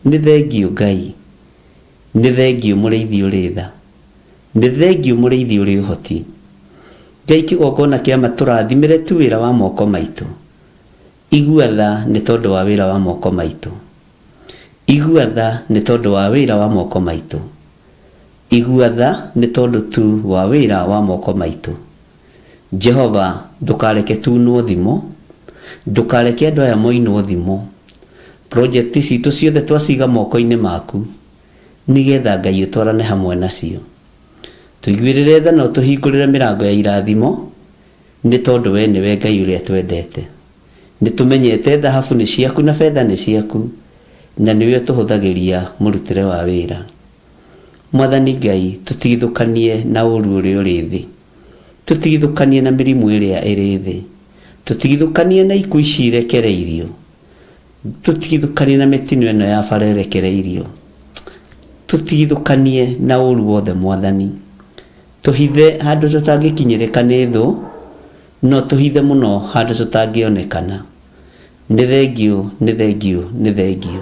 nĩ thengiũ Ngai, nĩ thengiũ mũrĩithi ũrĩ tha, nĩ thengiũ mũrĩithi ũrĩ ũhoti. Ngai kĩgongona kĩa ma tũrathimĩre tu wĩra wa moko maitũ. Igua tha nĩ tondũ wa wĩra wa moko maitũ. Igua tha nĩ tondũ wa wĩra wa moko maitũ. Igua tha nĩ tondũ tu wa wĩra wa moko maitũ. Jehova, ndũkareke tunwo thimo, ndũkareke andũ aya moinwo thimo. Project citũ ciothe twaciga moko-inĩ maku, nĩgetha Ngai ũtwarane hamwe nacio. Tũiguĩrĩre tha na ũtũhingũrĩre mĩrango ya irathimo, nĩ tondũ we nĩwe Ngai ũrĩa twendete. Nĩ tũmenyete thahabu nĩ ciaku na betha nĩ ciaku, na nĩwe ũtũhũthagĩria mũrutĩre wa wĩra. Mwathani Ngai, tũtigithũkanie na ũũru ũrĩa ũrĩ thĩ. Tũtigithũkanie na mĩrimũ ĩrĩa ĩrĩ thĩ. Tũtigithũkanie na ikuũ ici irekereirio. Tũtigithũkanie na mĩtino ĩno ya bara ĩrekereirio. Tũtigithũkanie na ũũru wothe Mwathani. Tũhithe handũ tũtangĩkinyĩrĩka nĩ thũ, no tũhithe mũno handũ tũtangĩonekana. Nĩ thengiũ, nĩ thengiũ, nĩ thengiũ.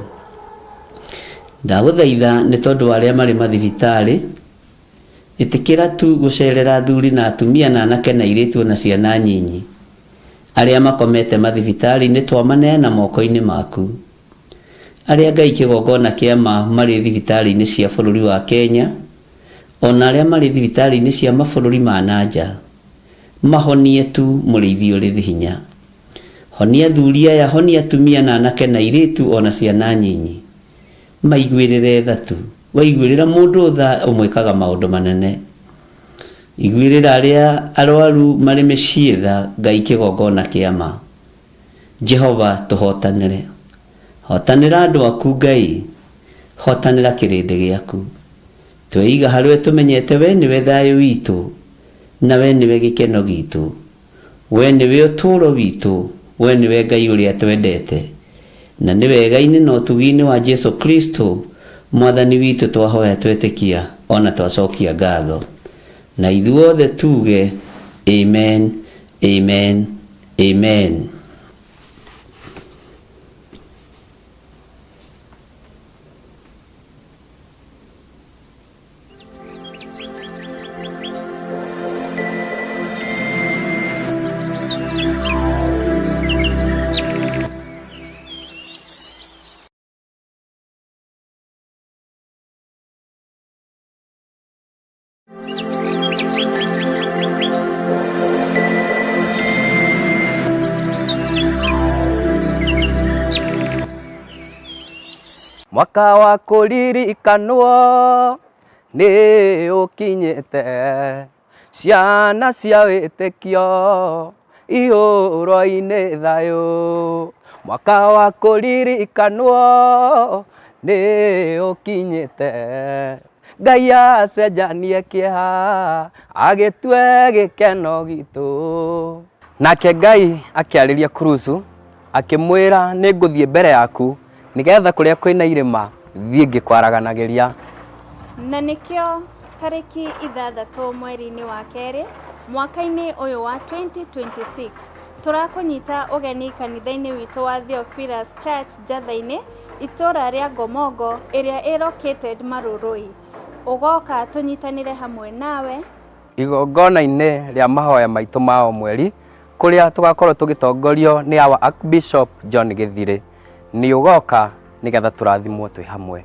Ndagũthaitha nĩ tondũ wa arĩa marĩ mathibitarĩ, ĩtĩkĩra tu gũcerera athuri na atumia na anake na airĩtu o na ciana nyinyi. Arĩa makomete mathibitarĩ-inĩ twamaneana moko-inĩ maku. Arĩa Ngai kĩgongona kĩa ma marĩ thibitarĩ-inĩ cia bũrũri wa Kenya, o na arĩa marĩ thibitarĩ-inĩ cia mabũrũri ma na nja, mahonie tu mũrĩithi ũrĩ hinya. Honia athuri aya, honia atumia na anake na airĩtu o na ciana nyinyi. Maiguĩrĩre tha tu. Waiguĩrĩra mũndũ tha ũmwĩkaga maũndũ manene. Iguĩrĩra arĩa arwaru marĩ mĩciĩ tha, Ngai kĩgongona kĩa ma. Jehova tũhotanĩre. Hotanĩra andũ aku Ngai, hotanĩra kĩrĩndĩ gĩaku. Tweiga harĩwe tũmenyete we nĩwe thayũ witũ, na we nĩwe gĩkeno gitũ. We nĩwe ũtũũro witũ, we nĩwe Ngai ũrĩa twendete. Na nĩ wega-inĩ na ũtugi-inĩ wa Jesu Kristo, Mwathani witũ twahoya twetĩkia ona twacokia ngatho. Na ithuothe tuge, Amen, Amen, Amen. Mwaka wa kũririkanwo nĩ ũkinyĩte, ciana cia wĩtĩkio ihũrwo-inĩ thayũ. Mwaka wa kũririkanwo nĩ ũkinyĩte, Ngai acenjanie kĩeha agĩtue gĩkeno gitũ. Nake Ngai akĩarĩria Kurusu akĩmwĩra nĩ ngũthiĩ mbere yaku nĩgetha kũrĩa kwĩna irĩma thiĩ ngĩkwaraganagĩria. Na nĩkĩo tarĩki ithathatũ mweri-inĩ wa kerĩ mwaka-inĩ ũyũ wa 2026 tũrakũnyita ũgeni kanitha-inĩ witũ wa Theophilus Church Njatha-inĩ itũra rĩa Ngomongo ĩrĩa ĩ located Marurui. Ũgoka tũnyitanĩre hamwe nawe. Igongona-inĩ rĩa mahoya maitũ ma o mweri kũrĩa tũgakorwo tũgĩtongorio nĩ our Archbishop John Gĩthirĩ. Nĩ ũgoka nĩgetha tũrathimwo twĩ hamwe.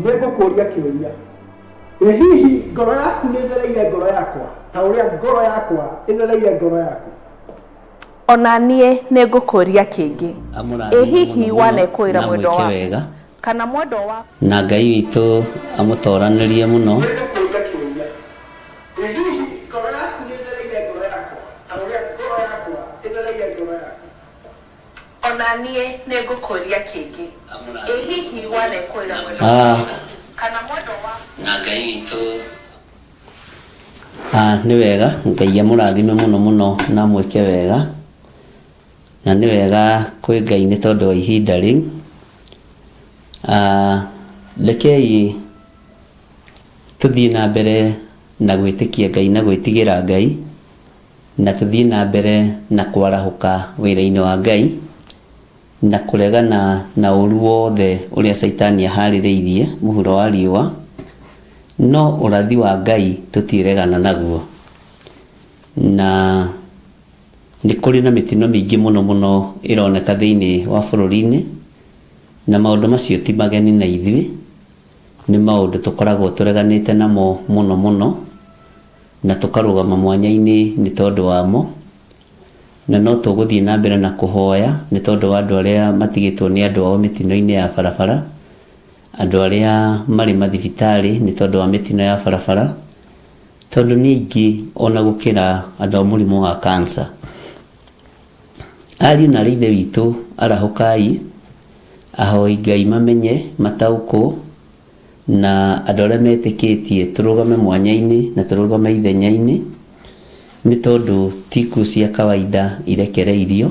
Nĩ ngũkũria kĩũria, ĩ hihi ngoro yaku nĩ ĩthereire ngoro yakwa ta ũrĩa ngoro yakwa ĩthereire ngoro yaku? Ona niĩ nĩ ngũkũria kĩngĩ, ĩ Amũrathime hihi mũno mũno wanekũĩra na mwendwa amwĩke waku wega kana mwendwa waku na Ngai witũ amũtoranĩrie mũno. Nĩ ngũkũria kĩũria, ĩ hihi ngoro yaku nĩ ĩthereire ngoro yakwa ta ũrĩa ngoro yakwa ĩthereire ngoro yaku? Ona niĩ nĩ ngũkũria kĩngĩ, ĩ hihi wanekũĩra mwendwa waku kana mwendwa waku Na Ngai witũ nĩ wega Ngai amũrathime mũno mũno na amwĩke wega, na nĩ wega kwĩ Ngai nĩ tondũ wa ihinda rĩu. Rekei tũthiĩ na mbere na gwĩtĩkia Ngai na gwĩtigĩra Ngai, na tũthiĩ na mbere na kwarahũka wĩra-inĩ wa Ngai, na kũregana na ũru wothe ũrĩa Caitani aharĩrĩirie mũhuro wa riũa, no ũrathi wa Ngai tũtiregana naguo. Na nĩ kũrĩ na mĩtino mĩingĩ mũno mũno ĩroneka thĩinĩ wa bũrũri-inĩ, na maũndũ macio ti mageni na ithuĩ, nĩ maũndũ tũkoragwo tũreganĩte namo mũno mũno, na tũkarũgama mwanya-inĩ nĩ tondũ wamo, na no tũgũthiĩ na mbere na kũhoya nĩ tondũ wa andũ arĩa matigĩtwo nĩ andũ ao mĩtino-inĩ ya barabara, andũ arĩa marĩ mathibitarĩ nĩ tondũ wa mĩtino ya barabara, tondũ nĩ aingĩ ona gũkĩra andũ a mũrimũ wa cancer. Ariũ na aarĩ a Ithe witũ, arahũkai, ahoi Ngai mamenye, mataũkwo, na andũ arĩa metĩkĩtie tũrũgame mwanya-inĩ na tũrũgame ithenya-inĩ, nĩ tondũ ti ikuũ cia kawaida irekereirio,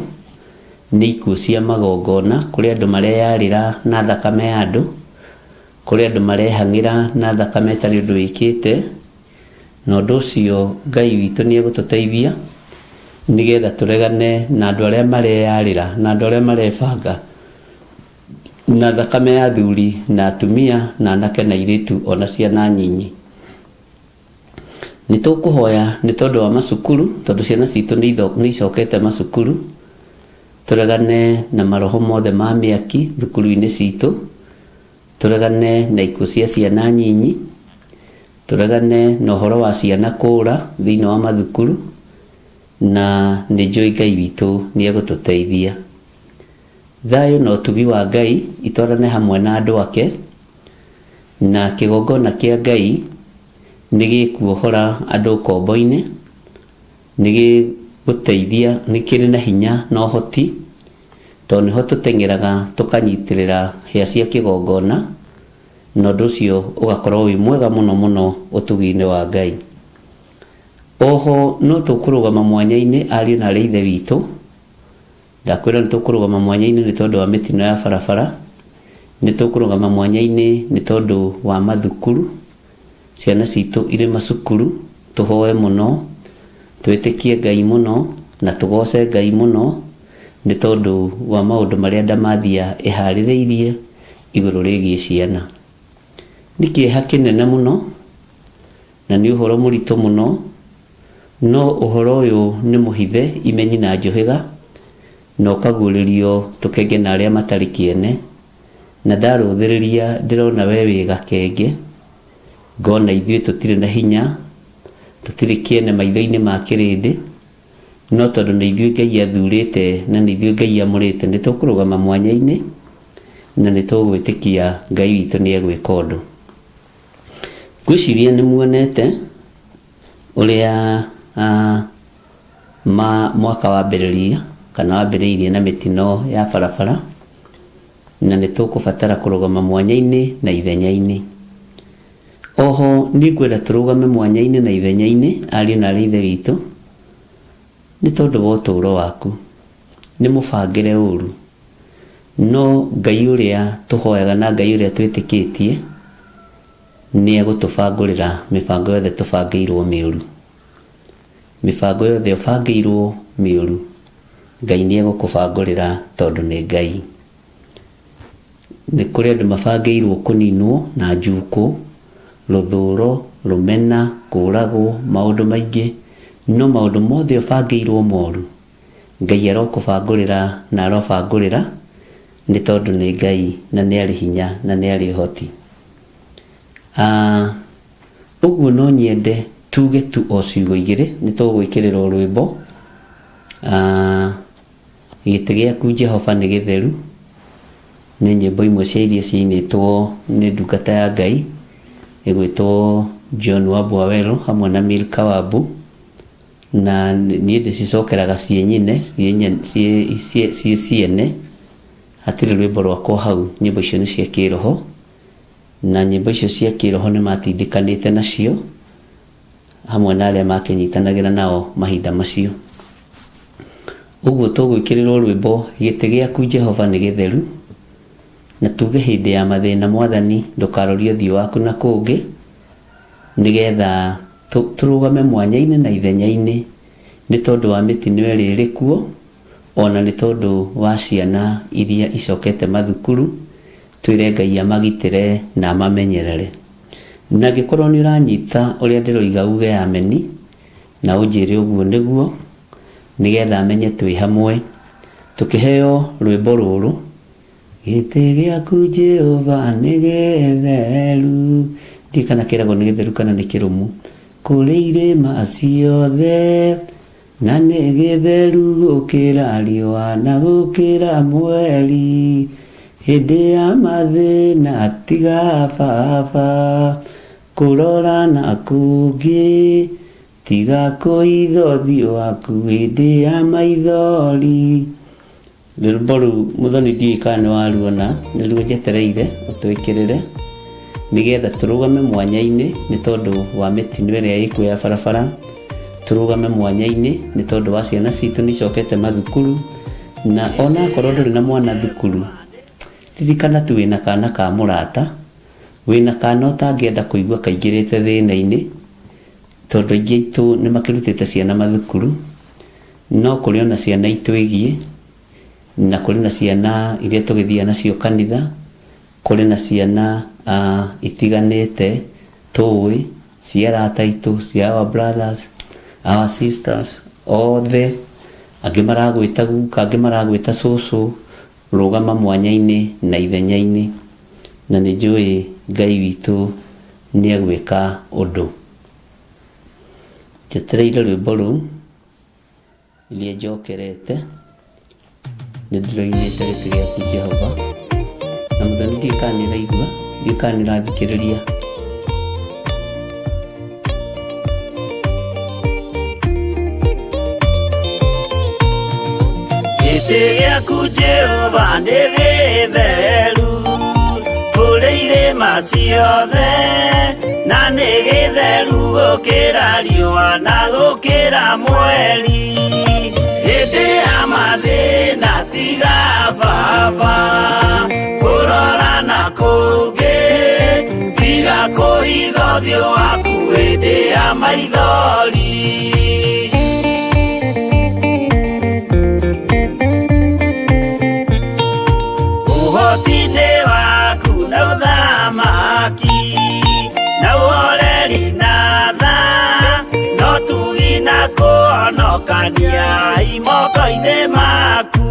nĩ ikuũ cia magongona, kũrĩ andũ mareyarĩra na thakame ya andũ, kũrĩ andũ marehang'ĩra na thakame ĩtarĩ ũndũ ĩkĩte, na ũndũ ũcio Ngai witũ nĩ egũtũteithia nĩgetha tũregane na andũ arĩa mareyarĩra na andũ arĩa marebanga na thakame ya athuri na atumia na anake na airĩtu ona ciana nyinyi. Nĩ tũkũhoya nĩ tondũ wa macukuru, tondũ ciana citũ nĩ icokete macukuru, tũregane na maroho mothe ma mĩaki thukuru-inĩ citũ, tũregane na ikuũ cia ciana nyinyi, tũregane na ũhoro wa ciana kũũra thĩinĩ wa mathukuru, na nĩ njũĩ Ngai witũ nĩ egũtũteithia. Thayũ na ũtugi wa Ngai itwarane hamwe na andũ ake, na kĩgongona kĩa Ngai nĩ gĩkuohora andũ ũkombo-inĩ, nĩ gĩgũteithia, nĩ kĩrĩ na hinya na ũhoti, tondũ nĩho tũteng'eraga tũkanyitĩrĩra hĩa cia kĩgongona, na ũndũ ũcio ũgakorwo wĩ mwega mũno mũno ũtugi-inĩ wa Ngai. Oho no tũkũrũgama mwanya-inĩ ariũ na aarĩ a Ithe witũ, ndakwĩra nĩ tũkũrũgama mwanya-inĩ nĩ tondũ wa mĩtino ya barabara, nĩ tũkũrũgama mwanya-inĩ nĩ tondũ wa mathukuru, ciana citũ irĩ macukuru, tũhoe mũno, twĩtĩkie Ngai mũno, na tũgoce Ngai mũno, nĩ tondũ wa maũndũ marĩa ndamathia ĩharĩrĩirie igũrũ rĩgiĩ ciana. Nĩ kĩeha kĩnene mũno, na nĩ ũhoro mũritũ mũno, no ũhoro ũyũ nĩ mũhithe imenyi na njũhĩga, na ũkaguũrĩrio tũkenge na arĩa matarĩ kĩene, na ndarũthĩrĩria ndĩrona we wĩ gakenge, ngona ithuĩ tũtirĩ na hinya, tũtirĩ kĩene maitho-inĩ ma kĩrĩndĩ, no tondũ nĩ ithuĩ Ngai athurĩte na nĩ ithuĩ Ngai amũrĩte, nĩ tũkũrũgama mwanya-inĩ na nĩ tũgwĩtĩkia Ngai witũ nĩ egwĩka ũndũ. Ngwĩciria nĩ muonete ũrĩa mwaka wambĩrĩria kana wambĩrĩirie na mĩtino ya barabara, na nĩ tũkũbatara kũrũgama mwanya-inĩ na ithenya-inĩ. Oho niĩ ngwenda tũrũgame mwanya-inĩ na ithenya-inĩ ariũ na aarĩ a Ithe witũ, nĩ tondũ wa ũtũũro waku. Nĩ mũbangĩre ũru, no Ngai ũrĩa tũhoyaga na Ngai ũrĩa twĩtĩkĩtie Nĩ egũtũbangũrĩra mĩbango yothe tũbangĩirwo mĩũru. Mĩbango yothe ũbangĩirwo mĩũru, Ngai nĩ egũkũbangũrĩra tondũ nĩ Ngai. Nĩ kũrĩ andũ mabangĩirwo kũninwo na njukũ, rũthũro, rũmena, kũragwo, maũndũ maingĩ. No maũndũ mothe ũbangĩirwo moru, Ngai arokũbangũrĩra na arobangũrĩra nĩ tondũ nĩ Ngai na nĩ arĩ hinya na nĩ arĩ ũhoti. Ũguo no nyende tuge tu o ciugo igĩrĩ, nĩ tũgwĩkĩrĩrwo rwĩmbo. Gĩtĩ gĩaku Jehova nĩ gĩtheru, nĩ nyĩmbo imwe cia iria ciainĩtwo nĩ ndungata ya Ngai ĩgwĩtwo John Wambu Waweru hamwe na Milka Wambu, na niĩ ndĩcicokeraga ciĩ nyine, ciĩ ciene, hatirĩ rwĩmbo rwakwa hau, nyĩmbo icio nĩ cia kĩroho, na nyĩmbo icio cia kĩroho nĩ matindĩkanĩte nacio hamwe na arĩa makĩnyitanagĩra nao mahinda macio. Ũguo tũgwĩkĩrĩrwo rwĩmbo gĩtĩ gĩaku Jehova nĩ gĩtheru, na tuge hĩndĩ ya mathĩna Mwathani ndũkarorie ũthiũ waku na kũngĩ, nĩgetha tũrũgame mwanya-inĩ na ithenya-inĩ nĩ tondũ wa mĩtino ĩrĩa ĩrĩ kuo, ona nĩ tondũ wa ciana iria icokete mathukuru, twĩre Ngai amagitĩre na amamenyerere. Na angĩkorwo nĩ ũranyita ũrĩa ndĩroiga uge ameni, na ũnjĩre ũguo nĩguo, nĩgetha menye twĩ hamwe. Tũkĩheo rwĩmbo rũrũ, gĩtĩ gĩaku Jehova nĩ gĩtheru, ndiũĩ kana kĩragwo nĩ gĩtheru kana nĩ kĩrũmu, kũrĩ irĩma ciothe, na nĩ gĩtheru gũkĩra riũa na gũkĩra mweri, hĩndĩ ya mathĩna tiga baba, kũrora na kũngĩ, tiga kũhitha ũthiũ waku hĩndĩ ya maithori. Rwĩmbo rũu Mũthoni ndiũĩ kana nĩ waruona, nĩruo njetereire ũtwĩkĩrĩre nĩgetha tũrũgame mwanya-inĩ nĩ tondũ wa mĩtino ĩrĩa ĩkuo ya barabara, tũrũgame mwanya-inĩ nĩ tondũ wa ciana citũ nĩ icokete mathukuru, na ona akorwo ndũrĩ na mwana thukuru, ririkana tu wĩna kana ka mũrata, wĩna kana ũtangĩenda kũigua kaingĩrĩte thĩna-inĩ, tondũ aingĩ aitũ nĩ makĩrutĩte ciana mathukuru, no kũrĩ ona ciana itwĩgiĩ, na kũrĩ na ciana iria tũgĩthiaga nacio kanitha, kũrĩ na ciana itiganĩte tũĩ, cia arata aitũ, cia our brothers, our sisters, othe, angĩ maragwĩta guka, angĩ maragwĩta cũcũ, rũgama mwanya-inĩ na ithenya-inĩ, na nĩ njũĩ Ngai witũ nĩ egwĩka ũndũ. Njetereire rwĩmbo rũu iria njokerete, nĩ ndĩroinĩte gĩtĩ gĩaku Jehova, na Mũthoni ndiũĩ kana nĩ ũraigua, ndiũĩ kana nĩ ũrathikĩrĩria. Gĩtĩ gĩaku Jehova nĩ gĩtheru, kũrĩ irĩma ciothe, na nĩ gĩtheru gũkĩra riũa na gũkĩra mweri. Hĩndĩ ya mathĩna tiga baba, kũrora na kũngĩ, tiga kũhitha ũthiũ waku hĩndĩ ya maithori. Ũhoti nĩ waku na ũthamaki, na ũhoreri na tha, no tugi na kũhonokania i moko-inĩ maku.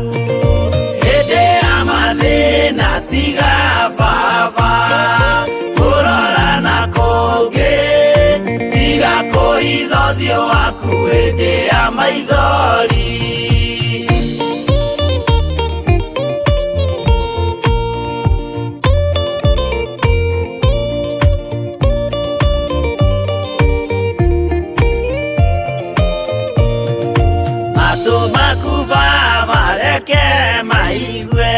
Hĩndĩ ya mathĩna tiga baba, kũrora na kũngĩ, tiga kũhitha ũthiũ waku hĩndĩ ya maithori. Matũ maku baba reke maigue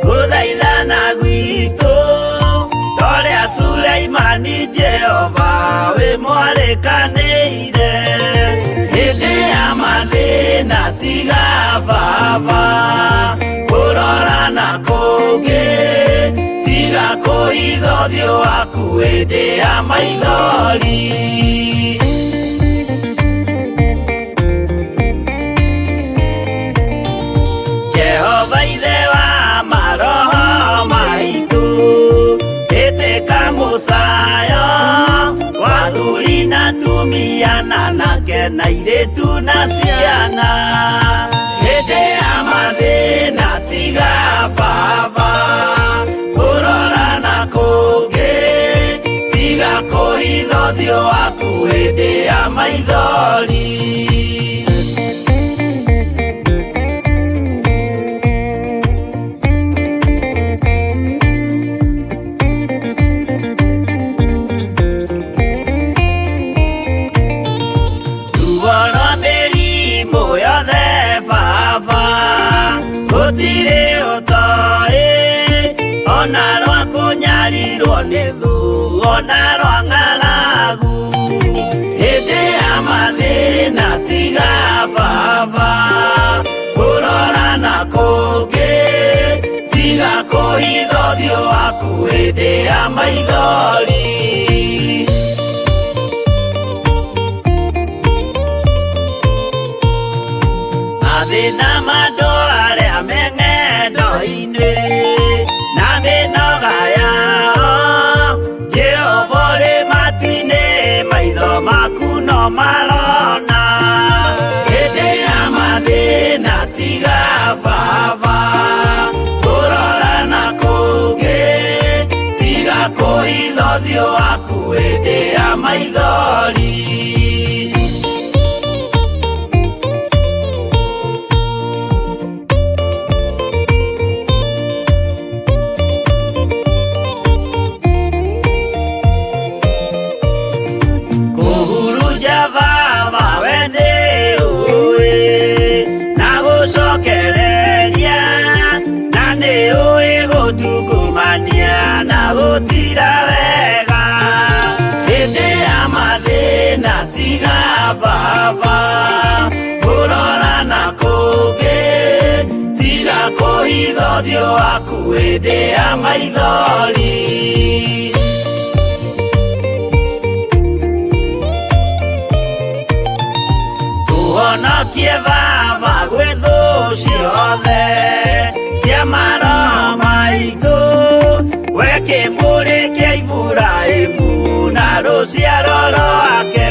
gũthaithana gwitũ, torĩa Suleimani Jehova wĩ mwarĩkanĩire. Hĩndĩ ya mathĩna tiga baba, kũrora na kũngĩ, tiga Kũhitha ũthiũ waku hĩndĩ ya maithori. Jehova ithe wa maroho maitũ, ĩtĩka mũcayo wa athuri na atumia na anake na airĩtu na ciana. Hĩndĩ ya mathĩna tiga baba kũrora na kũngĩ, tiga kũhitha ũthiũ waku hĩndĩ ya maithori. Ruo rwa mĩrimũ yothe baba, gũtirĩ ũtoĩ, ona rwa kũnyarirwo nĩ thũ, ona rwa ng'aragu. Hĩndĩ ya mathĩna tiga baba kũrora na kũngĩ, tiga kũhitha ũthiũ waku hĩndĩ ya maithori. Mathĩna ma andũ arĩa me ng'endo-inĩ na mĩnoga yao, Jehova ũrĩ matu-inĩ, maitho maku no marona. Hĩndĩ ya mathĩna tiga baba kũrora na kũngĩ, tiga kũhitha ũthiũ waku hĩndĩ ya maithori. Kũhurunja baba we nĩ ũĩ, na gũcokereria, na nĩ ũĩ gũtungumania na gũtira wega. Hĩndĩ ya mathĩna tiga baba kũrora na kũngĩ, tiga kũhitha ũthiũ waku hĩndĩ ya maithori. Tũhonokie baba gwĩ thũ ciothe cia maroho maitũ, we kĩmũrĩ kĩa Iburahĩmu na rũciaro rwake.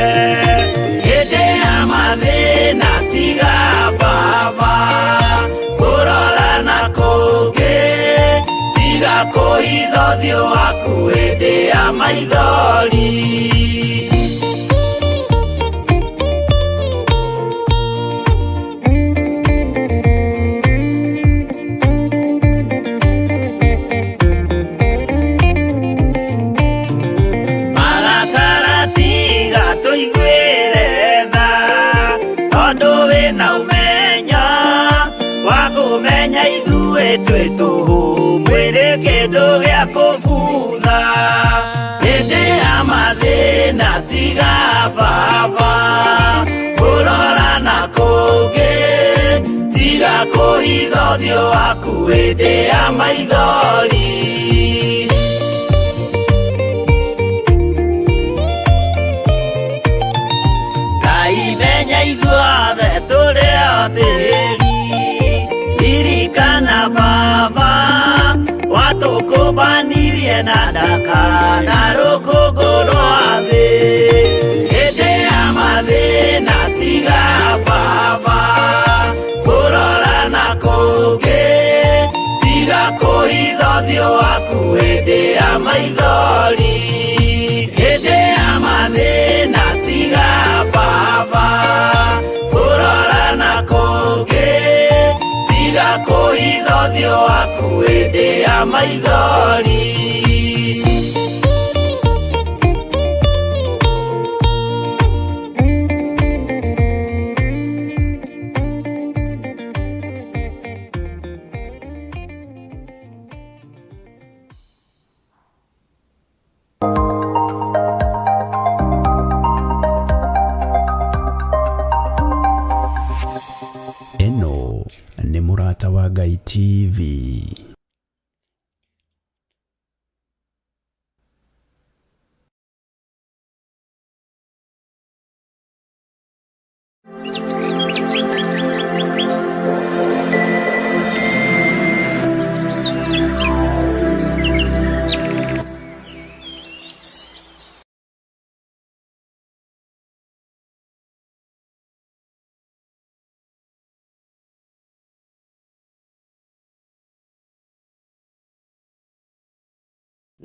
Hĩndĩ ya mathĩna tiga baba kũrora na kũngĩ, tiga kũhitha ũthiũ waku hĩndĩ ya maithori. Marakara tiga tũiguĩre tha, tondũ wĩna ũmenyo wa kũmenya ithuĩ twĩ tũhũ, mwĩrĩ kĩndũ gĩa kũbutha. Hĩndĩ ya mathĩna tiga baba kũrora na kũngĩ, tiga kũhitha ũthiũ waku hĩndĩ ya maithori. Ngai menya ithuothe tũrĩ o tĩri, ririkana baba watũkũmbanirie na ndaka na rũkũngũ rwa thĩ. Hĩndĩ ya mathĩna tiga baba kũrora na kũngĩ, tiga kũhitha ũthiũ waku hĩndĩ ya maithori. Hĩndĩ ya mathĩna tiga baba kũrora na kũngĩ, tiga kũhitha ũthiũ waku hĩndĩ ya maithori. Ĩno nĩ Mũrata wa Ngai TV.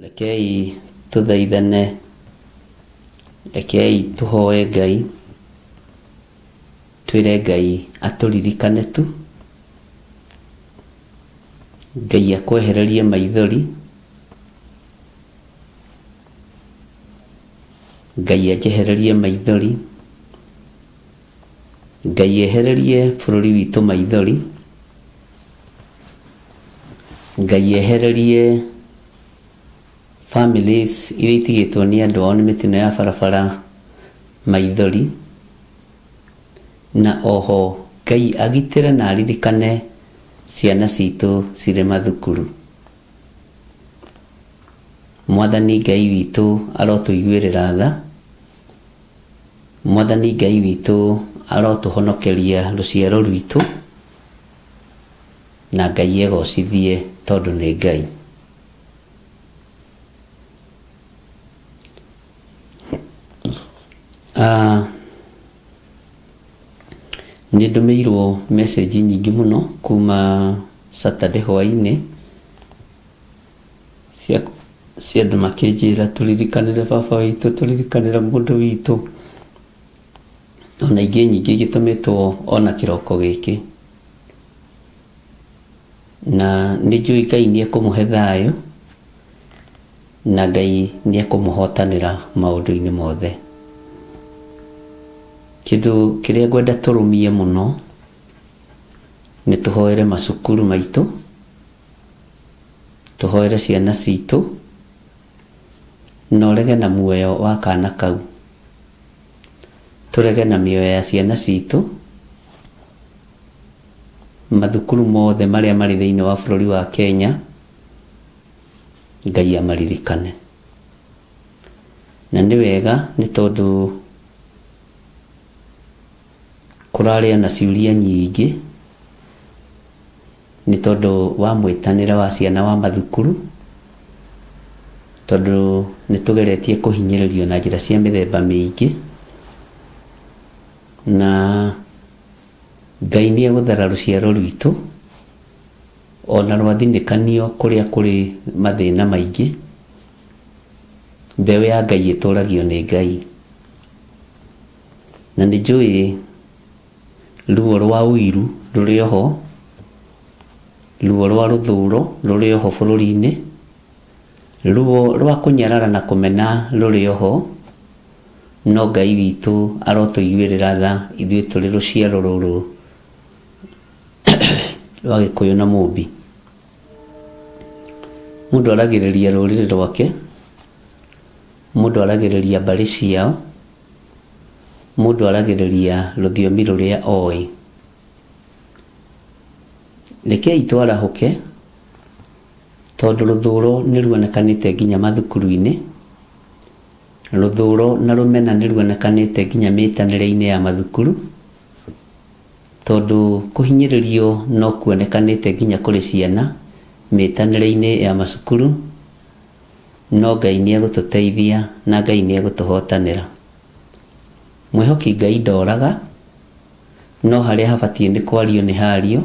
Rekei tũthaithane, rekei tũhoe Ngai, twĩre Ngai atũririkane tu, Ngai akwehererie maithori, Ngai anjehererie maithori, Ngai ehererie bũrũri witũ maithori, Ngai ehererie families iria itigĩtwo nĩ andũ ao nĩ mĩtino ya barabara maithori, na oho Ngai agitĩre na aririkane ciana citũ cirĩ mathukuru. Mwathani Ngai witũ arotũiguĩrĩra tha, Mwathani Ngai witũ arotũhonokeria rũciaro rwitũ, na Ngai egocithie tondũ nĩ Ngai. Nĩ ndũmĩirwo message nyingĩ mũno kuma Saturday hwainĩ cia cia andũ makĩnjĩra tũririkanĩre baba witũ, tũririkanĩre mũndũ witũ, ona ingĩ nyingĩ igĩtũmĩtwo ona kĩroko gĩkĩ. Na nĩ njũĩ Ngai nĩ ekũmũhe thayũ, na Ngai nĩ ekũmũhotanĩra maũndũ-inĩ mothe. Kĩndũ kĩrĩa ngwenda tũrũmie mũno, nĩ tũhoere macukuru maitũ, tũhoere ciana citũ, na ũrege na muoyo wa kana kau. Tũrege na mĩoyo ya ciana citũ, mathukuru mothe marĩa marĩ thĩinĩ wa bũrũri wa Kenya, Ngai amaririkane. Na nĩ wega nĩ tondũ kũrarĩ ona ciũria nyingĩ nĩ tondũ wa mwĩtanĩre wa ciana wa mathukuru, tondũ nĩ tũgeretie kũhinyĩrĩrio na njĩra cia mĩthemba mĩingĩ, na Ngai nĩ egũthara rũciaro rwitũ, ona rwathinĩkanio kũrĩa kũrĩ mathĩna maingĩ, mbeũ ya Ngai ĩtũragio nĩ Ngai. Na nĩ njũĩ ruo rwa ũiru rũrĩ oho, ruo rwa rũthũro rũrĩ oho bũrũri-inĩ, ruo rwa kũnyarara na kũmena rũrĩ oho, no Ngai witũ arotũiguĩrĩra tha ithuĩ tũrĩ rũciaro rũrũ rwa Gĩkũyũ na Mũmbi. Mũndũ aragĩrĩria rũrĩrĩ rwake, mũndũ aragĩrĩria mbarĩ ciao, mũndũ aragĩrĩria rũthiomi rũrĩa oĩ. Rekei twarahũke, tondũ rũthũro nĩ ruonekanĩte nginya mathukuru-inĩ, rũthũro na rũmena nĩ ruonekanĩte nginya mĩtanĩre-inĩ ya mathukuru, tondũ kũhinyĩrĩrio no kuonekanĩte nginya kũrĩ ciana mĩtanĩre-inĩ ya macukuru, no Ngai nĩ egũtũteithia na Ngai nĩ egũtũhotanĩra. Mwĩhoki Ngai ndoraga, no harĩa habatiĩ nĩ kwario nĩ hario,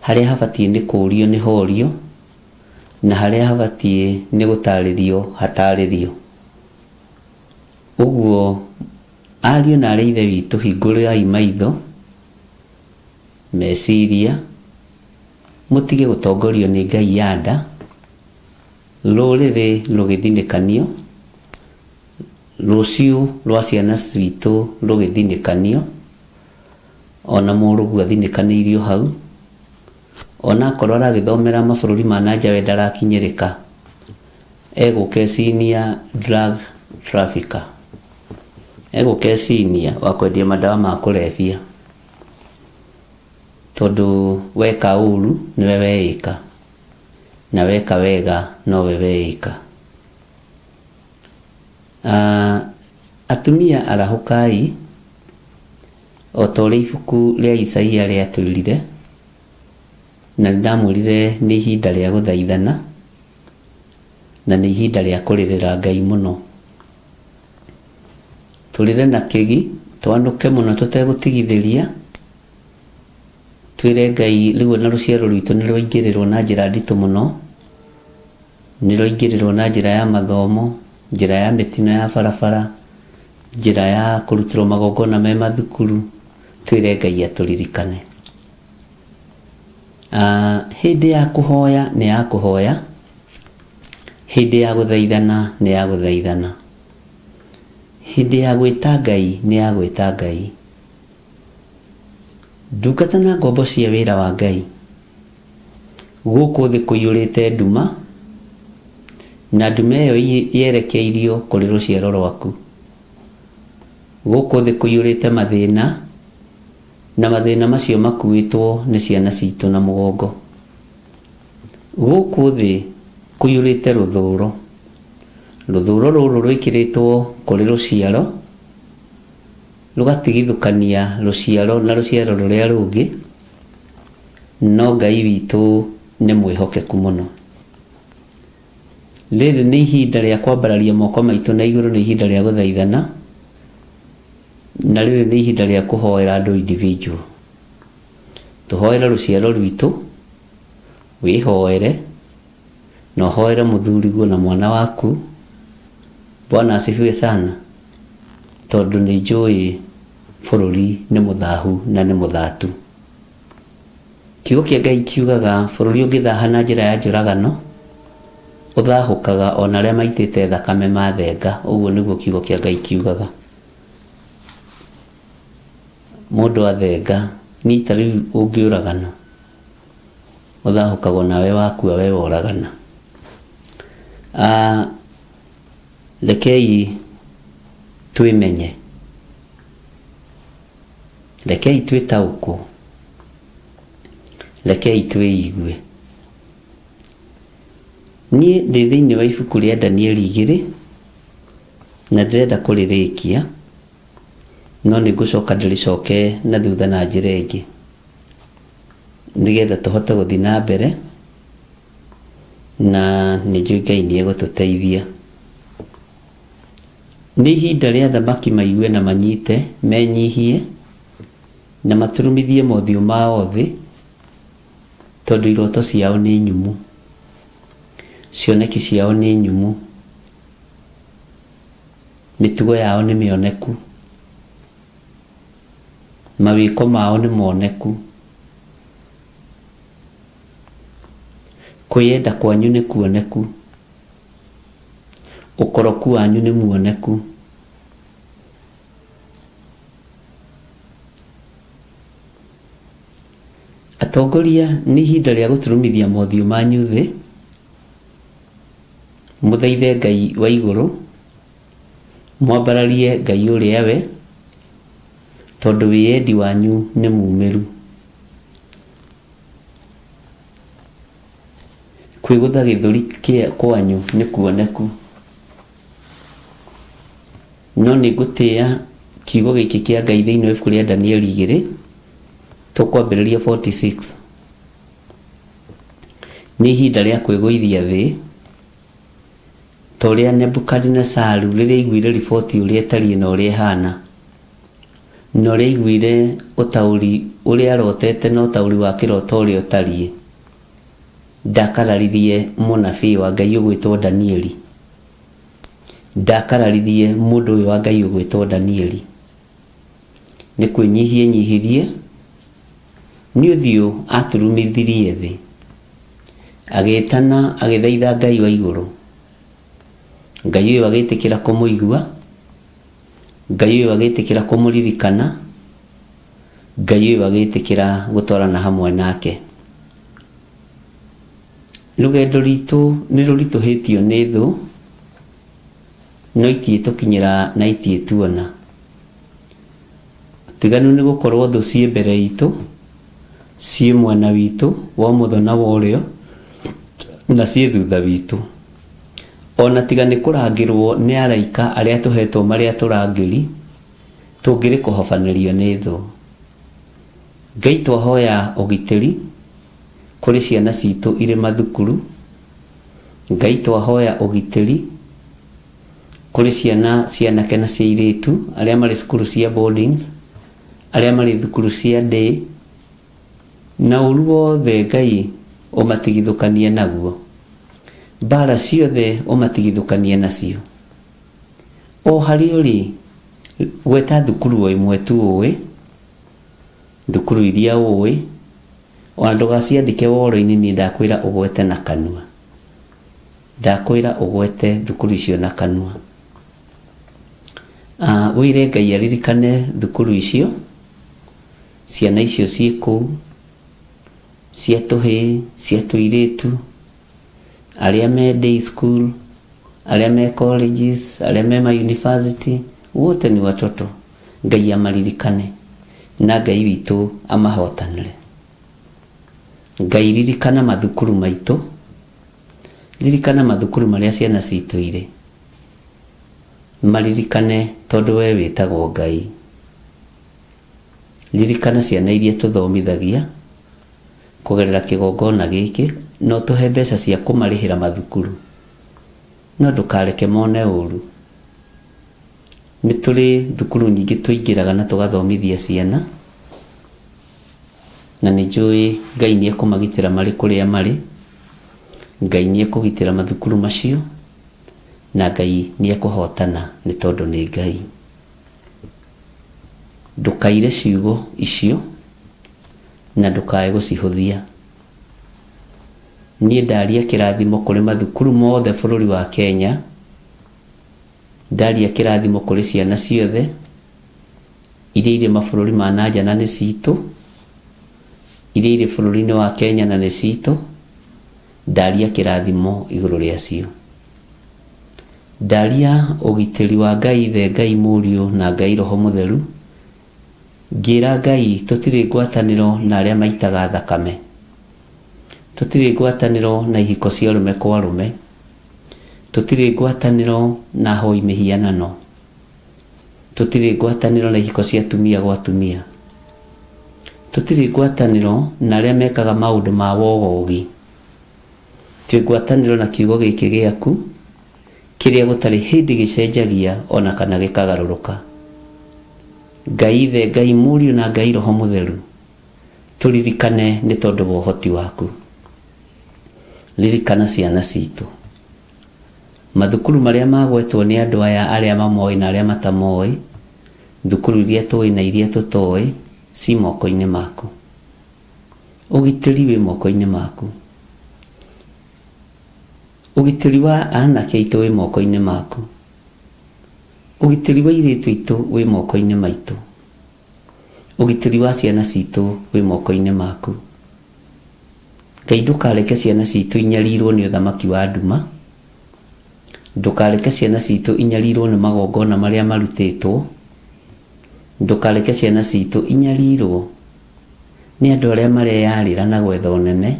harĩa habatiĩ nĩ kũrio nĩ horio, na harĩa habatiĩ nĩ gũtarĩrio hatarĩrio. Ũguo ariũ na aarĩ a Ithe witũ hingũrai maitho, meciria, mũtige gũtongorio nĩ ngai ya nda, rũrĩrĩ rũgĩthinĩkanio, rũciũ rwa ciana citũ rũgĩthinĩkanio, ona mũrũguo athinĩkanĩirio hau, ona akorwo aragĩthomera mabũrũri ma na nja we ndarakinyĩrĩka, egũka e senior drug trafficker, egũka e senior wa kwendia mandawa ma kũrebia, tondũ weka ũru nĩwe weĩka, na weka wega nowe weĩka. Atumia arahũkai, o ta ũrĩa ibuku rĩa Isaia rĩatwĩrire, na nĩndamwĩrire nĩ ihinda rĩa gũthaithana, na nĩ ihinda rĩa kũrĩrĩra Ngai mũno. Tũrĩre na kĩgi, twanũke mũno tũtegũtigithĩria, twĩre Ngai rĩu ona rũciaro rwitũ nĩ rwaingĩrĩrwo na njĩra nditũ mũno, Nĩ rwaingĩrĩrwo na njĩra ya mathomo, njĩra ya mĩtino ya barabara, njĩra ya kũrutĩrwo magongona me mathukuru, twĩre Ngai atũririkane. Hĩndĩ ya kũhoya nĩ ya kũhoya, hĩndĩ ya gũthaithana nĩ ya gũthaithana, hĩndĩ ya gwĩta Ngai nĩ ya gwĩta Ngai. Ndungata na ngombo cia wĩra wa Ngai, gũkũ thĩ kũiyũrĩte nduma, na nduma ĩyo yerekeirio kũrĩ rũciaro rwaku. Gũkũ thĩ kũiyũrĩte mathĩna, na mathĩna macio makuĩtwo nĩ ciana citũ na mũgongo. Gũkũ thĩ kũiyũrĩte rũthũro, rũthũro rũrũ rwĩkĩrĩtwo kũrĩ rũciaro, rũgatigithũkania rũciaro na rũciaro rũrĩa rũngĩ, no Ngai witũ nĩ mwĩhokeku mũno. Rĩrĩ nĩ ihinda rĩa kwambararia moko maitũ na igũrũ, nĩ ihinda rĩa gũthaithana, na rĩrĩ nĩ ihinda rĩa kũhoera andũ individual. Tũhoere rũciaro rwitũ, wĩhoere, na ũhoere mũthuriguo na mwana waku. Bwana asifiwe sana, tondũ nĩ njũĩ bũrũri nĩ mũthahu na nĩ mũthatu. Kiugo kĩa Ngai kiugaga bũrũri ũngĩthaha na njĩra ya njũragano, ũthahũkaga ona arĩa maitĩte thakame mathenga. Ũguo nĩguo kiugo kĩa Ngai kiugaga. Mũndũ athenga, niĩ ta rĩu ũngĩũragana, ũthahũkaga onawe wakua we woragana. Rekei twĩmenye, rekei twĩtaũkwo, rekei twĩigue. Niĩ ndĩ thĩinĩ wa ibuku rĩa Danieli igĩrĩ na ndĩrenda kũrĩrĩkia, no nĩ ngũcoka ndĩrĩcoke na thutha na njĩra ĩngĩ nĩgetha tũhote gũthiĩ na mbere, na nĩ njũĩ Ngai nĩ egũtũteithia. Nĩ ihinda rĩa athamaki maigue na manyite, menyihie, na maturumithie mothiũ mao thĩ, tondũ iroto ciao nĩ nyũmũ, cioneki ciao nĩ nyũmũ, mĩtugo yao nĩ mĩoneku, mawĩko mao nĩ moneku, kwĩyenda kwanyu nĩ kuoneku, ũkoroku wanyu nĩ muoneku. Atongoria, nĩ ihinda rĩa gũturumithia mothiũ manyu thĩ, mũthaithe Ngai wa igũrũ, mwambararie Ngai ũrĩa we, tondũ wĩyendi wanyu nĩ mumĩru. Kwĩgũtha gĩthũri kwanyu nĩ kuoneku. No nĩ ngũtĩĩa kiugo gĩkĩ kĩa Ngai thĩinĩ wa ibuku rĩa Danieli igĩrĩ, tũkwambĩrĩria 46. Nĩ ihinda rĩa kwĩgũithia thĩ, ta ũrĩa Nebukadinesaru rĩrĩa aiguire riboti ũrĩa ĩtariĩ na ũrĩa ĩhana, na ũrĩa aiguire ũtaũri ũrĩa arotete na ũtaũri wa kĩroto ũrĩa ũtariĩ, ndakararirie mũnabii wa Ngai ũgwĩtwo Danieli. Ndakararirie mũndũ ũyũ wa Ngai ũgwĩtwo Danieli. Nĩ kwĩnyihia enyihirie, nĩ ũthiũ aturumithirie thĩ, agĩtana agĩthaitha Ngai wa igũrũ. Ngai ũyũ agĩtĩkĩra kũmũigua, Ngai ũyũ agĩtĩkĩra kũmũririkana, Ngai ũyũ agĩtĩkĩra gũtwarana hamwe nake. Rũgendo rwitũ nĩ rũritũhĩtio nĩ thũ, no itiĩtũkinyĩra na itiĩtuona. Ũtiganu nĩ gũkorwo thũ ciĩ mbere itũ, ciĩ mwena witũ wa ũmotho na wa ũrĩo, na ciĩ thutha witũ. Ona tiga nĩ kũrangĩrwo nĩ araika arĩa tũhetwo marĩ atũrangĩri, tũngĩrĩ kũhobanĩrio nĩ thũ. Ngai twahoya ũgitĩri kũrĩ ciana citũ irĩ mathukuru. Ngai twahoya ũgitĩri kũrĩ ciana cia anake na cia airĩtu arĩa marĩ cukuru cia boardings, arĩa marĩ thukuru cia day, na ũru wothe Ngai ũmatigithũkanie naguo. Mbara ciothe ũmatigithũkanie nacio. O harĩa ũrĩ, gweta thukuru o ĩmwe tu ũĩ, thukuru iria ũĩ, ona ndũgaciandĩke woro-inĩ, niĩ ndakwĩra ũgwete na kanua. Ndakwĩra ũgwete thukuru icio na kanua. Wĩre Ngai aririkane thukuru icio, ciana icio ciĩ kũu, cia tũhĩĩ, cia tũirĩtu, arĩa me day school, arĩa me colleges, arĩa me ma university, wote ni watoto. Ngai amaririkane na Ngai witũ amahotanĩre. Ngai ririkana mathukuru maitũ, ririkana mathukuru marĩa ciana citũ irĩ, maririkane tondũ we wĩtagwo Ngai. Ririkana ciana iria tũthomithagia kũgerera kĩgongona gĩkĩ, no tũhe mbeca cia kũmarĩhĩra mathukuru, no ndũkareke mone ũru. Nĩ tũrĩ thukuru nyingĩ tũingĩraga na tũgathomithia ciana, na nĩ njũĩ Ngai nĩ ekũmagitĩra marĩ kũrĩa marĩ, Ngai nĩ ekũgitĩra mathukuru macio, na Ngai nĩ ekũhotana nĩ tondũ nĩ Ngai. Ndũkaire ciugo icio na ndũkae gũcihũthia. Niĩ ndaria kĩrathimo kũrĩ mathukuru mothe bũrũri wa Kenya, ndaria kĩrathimo kũrĩ ciana ciothe iria irĩ mabũrũri ma na nja na nĩ citũ, iria irĩ bũrũri-inĩ wa Kenya na nĩ citũ, ndaria kĩrathimo igũrũ rĩacio. Ndaria ũgitĩri wa Ngai Ithe, Ngai Mũriũ na Ngai Roho Mũtheru, ngĩra Ngai tũtirĩ ngwatanĩro na arĩa maitaga thakame, tũtirĩ ngwatanĩro na ihiko cia arũme kwa arũme, tũtirĩ ngwatanĩro na ahoi mĩhianano, tũtirĩ ngwatanĩro na ihiko cia atumia gwa atumia, tũtirĩ ngwatanĩro na arĩa mekaga maũndũ ma wogogi. Twĩ ngwatanĩro na kiugo gĩkĩ gĩaku kĩrĩa gũtarĩ hĩndĩ gĩcenjagia ona kana gĩkagarũrũka. Ngai Ithe, Ngai Mũriũ na Ngai Roho Mũtheru, tũririkane nĩ tondũ wa ũhoti waku. Ririkana ciana citũ. Mathukuru marĩa magwetwo nĩ andũ aya arĩa mamoĩ na arĩa matamoĩ, thukuru iria tũĩ na iria tũtoĩ, ci moko-inĩ maku. Ũgitĩri wĩ moko-inĩ maku. Ũgitĩri wa anake aitũ wĩ moko-inĩ maku. Ũgitĩri wa airĩtu aitũ wĩ moko-inĩ maitũ. Ũgitĩri wa ciana citũ wĩ moko-inĩ maku. Ngai ndũkareke ciana citũ inyarirwo nĩ ũthamaki wa nduma, ndũkareke ciana citũ inyarirwo nĩ magongona marĩa marutĩtwo, ndũkareke ciana citũ inyarirwo nĩ andũ arĩa mareyarĩra na gwetha ũnene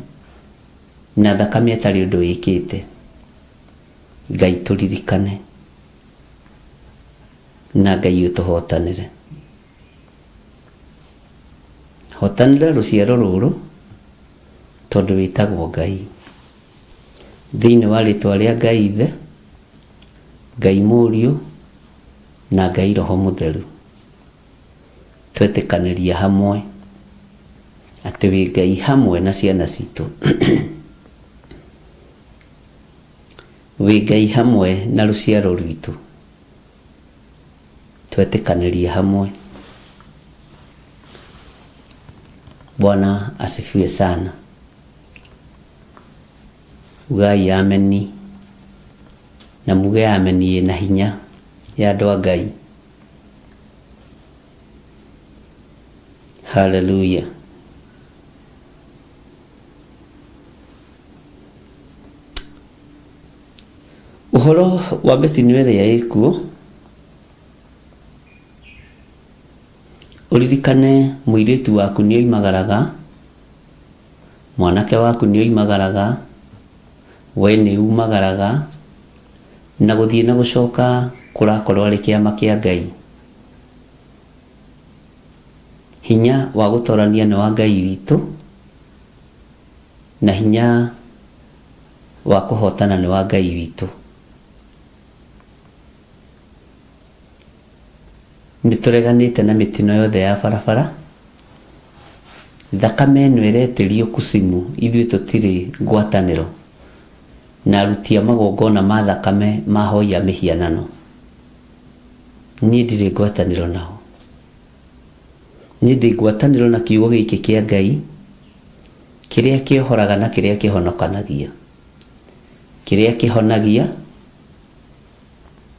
na thakame ĩtarĩ ũndũ ĩkĩte. Ngai tũririkane na Ngai ũtũhotanĩre. Hotanĩra rũciaro rũrũ tondũ wĩtagwo Ngai. Thĩinĩ wa rĩtwa rĩa Ngai Ithe, Ngai Mũriũ na Ngai Roho Mũtheru, twetĩkanĩria hamwe atĩ wĩ Ngai hamwe na ciana citũ. Wĩ Ngai hamwe na rũciaro rwitũ. Twetĩkanĩria hamwe. Bwana asifiwe sana. Ugai ameni na muge ameni ĩna hinya ya andũ a Ngai. Haleluya. Ũhoro wa mĩtino ĩrĩa ĩkuo, ũririkane mũirĩtu waku nĩ oimagaraga, mwanake waku nĩ oimagaraga, we nĩ umagaraga, na gũthiĩ na gũcoka kũrakorwo arĩ kĩama kĩa Ngai. Hinya wa gũtorania nĩ wa Ngai witũ, na hinya wa kũhotana nĩ wa Ngai witũ. Nĩ tũreganĩte na mĩtino yothe ya barabara, thakame ĩno ĩretĩrio kucimu, ithuĩ tũtirĩ ngwatanĩro. Na aruti a magongona ma thakame ma ahoi a mĩhianano, niĩ ndirĩ ngwatanĩro nao. Niĩ ndĩ ngwatanĩro na kiugo gĩkĩ kĩa Ngai, kĩrĩa kĩohoraga na kĩrĩa kĩhonokanagia, kĩrĩa kĩhonagia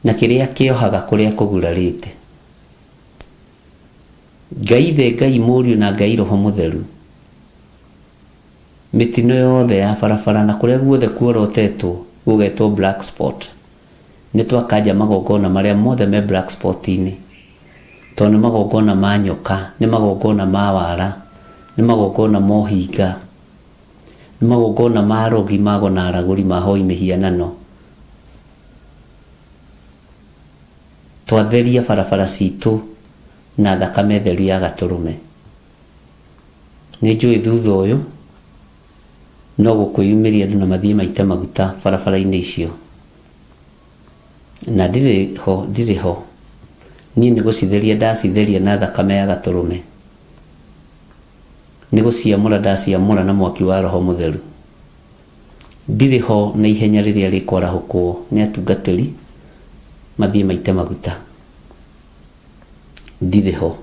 na kĩrĩa kĩohaga kũrĩa kũgurarĩte. Ngai Ithe, Ngai Mũriũ na Ngai Roho Mũtheru, mĩtino yothe ya barabara na kũrĩa guothe kuorotetwo gũgetwo black spot, nĩ twakanja magongona marĩa mothe me black spot-inĩ, tondũ nĩ magongona ma nyoka, nĩ magongona ma wara, nĩ magongona ma ũhinga, nĩ magongona ma arogi, mago na aragũri, ma ahoi mĩhianano. Twatheria barabara citũ na thakame theru ya Gatũrũme. Nĩ njũĩ thutha ũyũ no gũkwĩyumĩria andũ na mathiĩ maite maguta barabara-inĩ icio. Na ndirĩ ho, ndirĩ ho. Niĩ nĩ gũcitheria ndacitheria na thakame ya Gatũrũme. Nĩ gũciamũra ndaciamũra na mwaki wa Roho Mũtheru. Ndirĩ ho na ihenya rĩrĩa rĩkwarahũkwo nĩ atungatĩri mathiĩ maite maguta. Ndirĩ ho.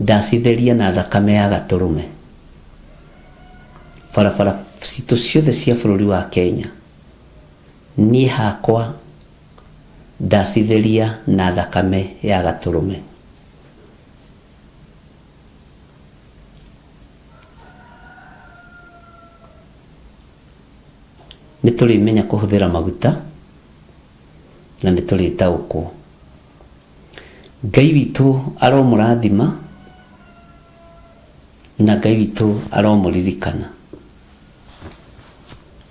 Ndacitheria na thakame ya Gatũrũme. Barabara citũ ciothe cia bũrũri wa Kenya, niĩ hakwa ndacitheria na thakame ya Gatũrũme. Nĩ tũrĩmenya kũhũthĩra maguta na nĩ tũrĩtaũkwo. Ngai witũ aromũrathima na Ngai witũ aromũririkana.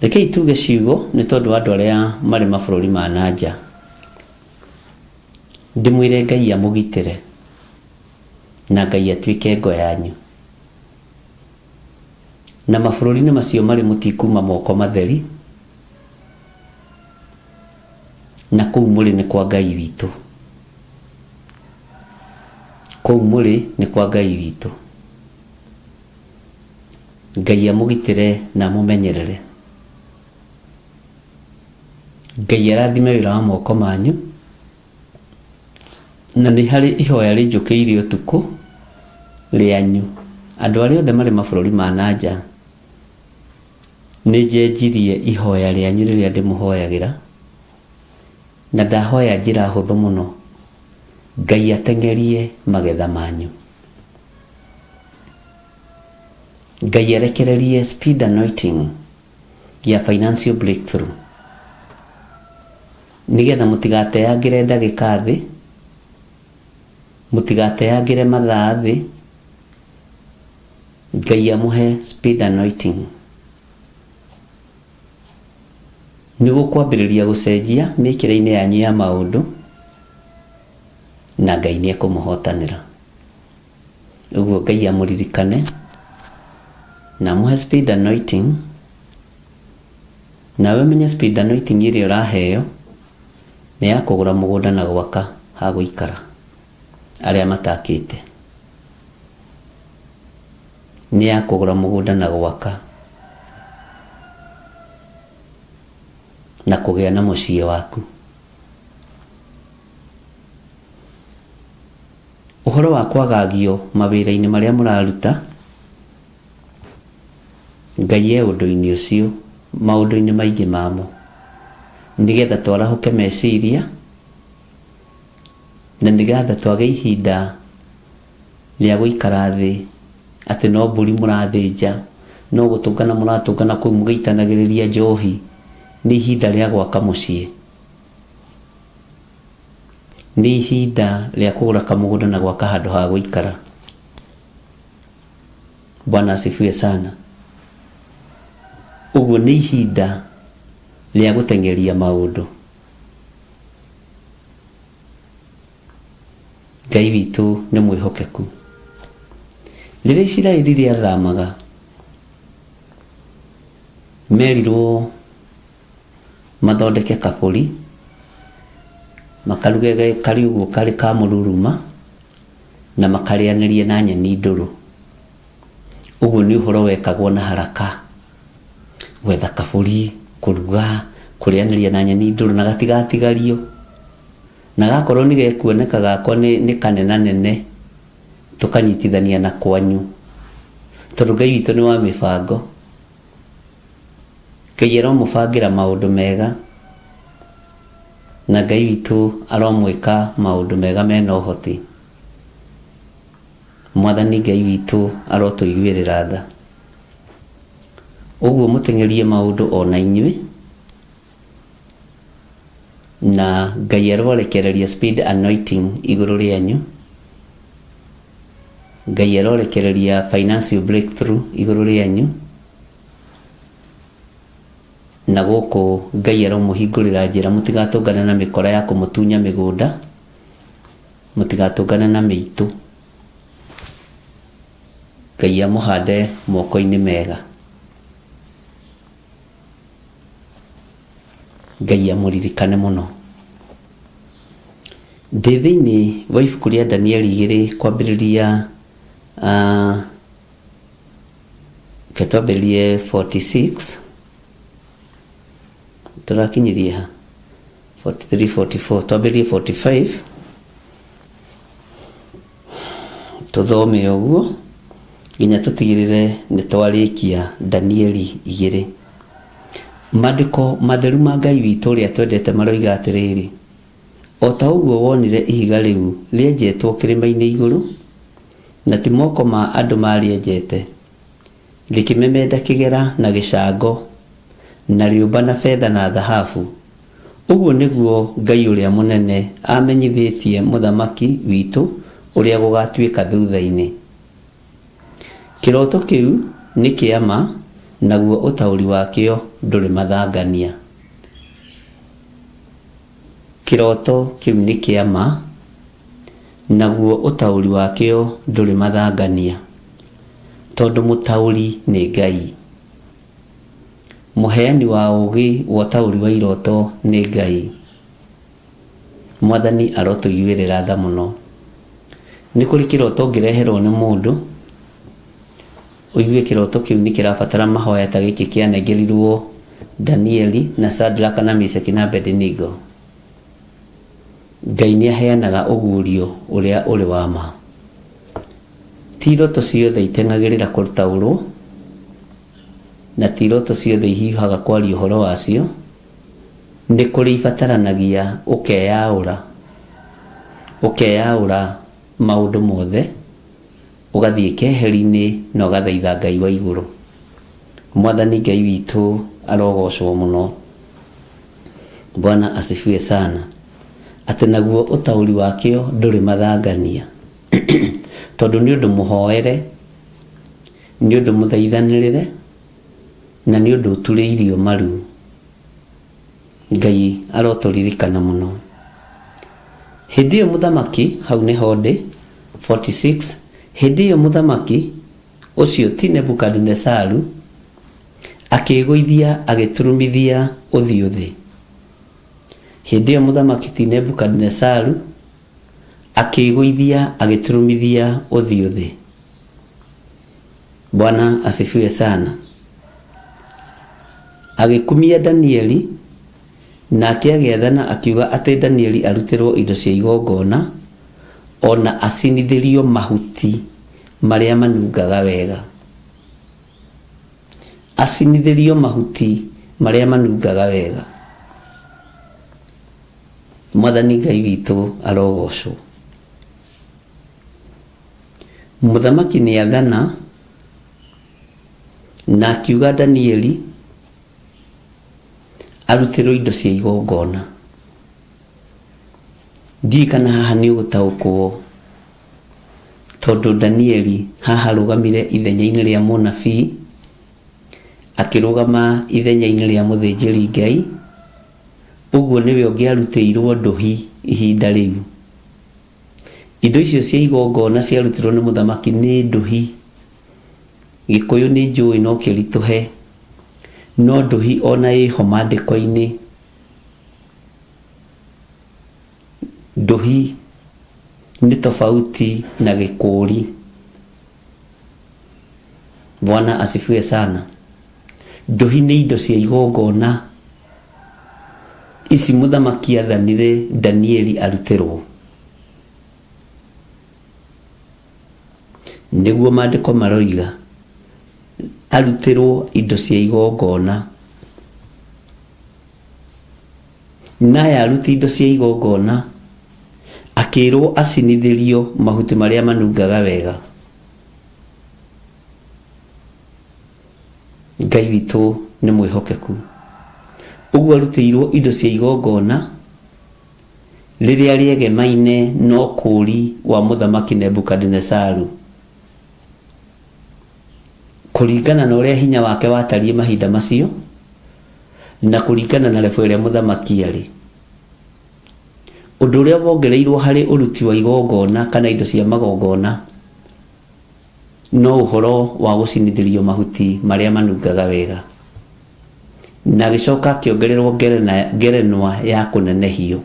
Rekei tuge ciugo nĩ tondũ wa andũ arĩa marĩ mabũrũri ma na nja. Ndĩmwĩre Ngai amũgitĩre na Ngai atuĩke ngo yanyu. Na mabũrũri-inĩ macio marĩ mũtikuma moko matheri, na kũu mũrĩ nĩ kwa Ngai witũ. Kũu mũrĩ nĩ kwa Ngai witũ. Ngai amũgitĩre na amũmenyerere. Ngai arathime wĩra wa moko manyu. Na nĩ harĩ ihoya rĩnjũkĩire ũtukũ rĩanyu, andũ arĩa othe marĩ mabũrũri ma na nja, nĩ njenjirie ihoya rĩanyu rĩrĩa ndĩmũhoyagĩra, na ndahoya njĩra hũthũ mũno, Ngai ateng'erie magetha manyu. Ngai arekererie speed anointing ya financial breakthrough nĩgetha mũtigateangĩre ndagĩka thĩ, mũtigateangĩre mathaa thĩ, Ngai amũhe speed anointing. Nĩ gũkwambĩrĩria gũcenjia mĩkĩre-inĩ yanyu ya maũndũ na Ngai nĩ ekũmũhotanĩra. Ũguo Ngai amũririkane na amũhe speed anointing. Nawe ũmenye speed anointing ĩrĩa ũraheo nĩ ya kũgũra mũgũnda na gwaka ha gũikara arĩa matakĩte. Nĩ ya kũgũra mũgũnda na gwaka na kũgĩa na mũciĩ waku. Ũhoro wa kwagagio mawĩra-inĩ marĩa mũraruta, Ngai e ũndũ-inĩ ũcio maũndũ-inĩ maingĩ mamo, nĩgetha twarahũke meciria, na nĩgetha twage ihinda rĩa gũikara thĩ atĩ no mbũri mũrathĩnja, no gũtũngana mũratũngana kũu mũgĩitanagĩrĩria njohi, nĩ ihinda rĩa gwaka mũciĩ. Nĩ ihinda rĩa kũgũra kamũgũnda na gwaka handũ ha gũikara. Bwana asifiwe sana. Ũguo nĩ ihinda rĩa gũteng'eria maũndũ. Ngai witũ nĩ mwĩhokeku. Rĩrĩa Isiraeli rĩathamaga, merirwo mathondeke kabũri, makaruge karĩ ũguo karĩ ka mũruruma, na makarĩanĩrie na nyeni ndũrũ. Ũguo nĩ ũhoro wekagwo na haraka. Gwetha kabũri, kũruga, kũrĩanĩria na nyeni ndũrũ na gatigatigario. Na gakorwo nĩ gekuoneka gakwa nĩ, nĩ kanenanene, tũkanyitithania na kwanyu. Tondũ Ngai witũ nĩ wa mĩbango. Ngai aromũbangĩra maũndũ mega, na Ngai witũ aromwĩka maũndũ mega mena ũhoti. Mwathani Ngai witũ arotũiguĩrĩra tha. Ũguo mũteng'erie maũndũ o na inyuĩ, na Ngai arorekereria speed anointing igũrũ rĩanyu. Ngai arorekereria financial breakthrough igũrũ rĩanyu. Na gũkũ Ngai aromũhingũrĩra njĩra mũtigatũngane na mĩkora ya kũmũtunya mĩgũnda, mũtigatũngane na mĩitũ. Ngai amũhande moko-inĩ mega. Ngai amũririkane mũno. Ndĩ thĩinĩ wa ibuku rĩa Danieli igĩrĩ kwambĩrĩria uh, reke twambĩrĩrie 46 tũrakinyirie ha 43 44 twambĩrĩrie 45 Tũthome ũguo nginya tũtigĩrĩre nĩ twarĩkia Danieli igĩrĩ. Maandĩko matheru ma Ngai witũ ũrĩa twendete maroiga atĩrĩrĩ, O ta ũguo wonire ihiga rĩu rĩenjetwo kĩrĩma-inĩ igũrũ, na ti moko ma andũ maarĩenjete, rĩkĩmemenda kĩgera na gĩcango, na rĩũmba na betha na thahabu, Ũguo nĩguo Ngai ũrĩa mũnene aamenyithĩtie mũthamaki witũ ũrĩa gũgaatuĩka thutha-inĩ. Kĩroto kĩu nĩ kĩa ma, naguo ũtaũri wakĩo ndũrĩ mathangania. Kĩroto kĩu nĩ kĩa ma, naguo ũtaũri wakĩo ndũrĩ mathangania, tondũ mũtaũri nĩ Ngai. Mũheani wa ũũgĩ wa ũtaũri wa iroto nĩ Ngai. Mwathani arotũiguĩrĩra tha mũno. Nĩ kũrĩ kĩroto ũngĩreherwo nĩ mũndũ, ũigue kĩroto kĩu nĩ kĩrabatara mahoya ta gĩkĩ kĩanengerirwo Danieli na Shadraka na Meshaki na Abednego. Ngai nĩ aheanaga ũguũrio ũrĩa ũrĩ wa ma. Ti iroto ciothe iteng'agĩrĩra kũtaũrwo, na ti iroto ciothe ihiũhaga kwaria ũhoro wacio, nĩ kũrĩ ibataranagia ũkeyaũra, ũkeyaũra maũndũ mothe, ũgathiĩ keheri-inĩ na ũgathaitha Ngai wa igũrũ. Mwathani Ngai witũ arogocwo mũno. Bwana asifiwe sana. Atĩ naguo ũtaũri wakĩo ndũrĩ mathangania. Tondũ nĩ ũndũ mũhoere, nĩ ũndũ mũthaithanĩrĩre, na nĩ ũndũ ũturĩirio maru. Ngai arotũririkana mũno. Hĩndĩ ĩyo mũthamaki, hau nĩho ndĩ, 46, hĩndĩ ĩyo mũthamaki, ũcio ti Nebukadinezaru, akĩĩgũithia agĩturumithia ũthiũ thĩ. Hĩndĩ ĩyo mũthamaki ti Nebukadinezaru, akĩĩgũithia agĩturumithia ũthiũ thĩ. Bwana asifiwe sana. Agĩkumia Danieli, nake agĩathana akiuga atĩ Danieli arutĩrwo indo cia igongona, o na acinithĩrio mahuti marĩa manungaga wega. Acinithĩrio mahuti marĩa manungaga wega. Mwathani Ngai witũ arogocwo. Mũthamaki nĩathana, na akiuga Danieli arutĩrwo indo cia igongona. Ndiũĩ kana haha nĩ ũgũtaũkwo tondũ Danieli haha arũgamire ithenya-inĩ rĩa mũnabii, akĩrũgama ithenya-inĩ rĩa mũthĩnjĩri Ngai, ũguo nĩwe ũngĩarutĩirwo ndũhi ihinda rĩu. Indo icio cia igongona ciarutirwo nĩ mũthamaki nĩ ndũhi. Gĩkũyũ nĩ njũĩ no kĩritũhe, no ndũhi ona ĩho mandĩko-inĩ. Ndũhi nĩ tofauti na gĩkũri. Bwana asifiwe sana. Ndũhi nĩ indo cia igongona ici mũthamaki athanire Danieli arutĩrwo. Nĩguo maandĩko maroiga, arutĩrwo indo cia igongona. Na aya aruti indo cia igongona, akĩĩrwo acinithĩrio mahuti marĩa manungaga wega. Ngai witũ nĩ mwĩhokeku. Ũguo arutĩirwo indo cia igongona rĩrĩa rĩegemaine na ũkũũri wa Mũthamaki Nebukadinesaru. Kũringana na ũrĩa hinya wake watariĩ mahinda macio, na kũringana na level ĩrĩa mũthamaki arĩ. Ũndũ ũrĩa wongereirwo harĩ ũruti wa igongona kana indo cia magongona no ũhoro wa gũcinithĩrio mahuti marĩa manungaga wega. Na agĩcoka akĩongererwo ngerenwa ya kũnenehio.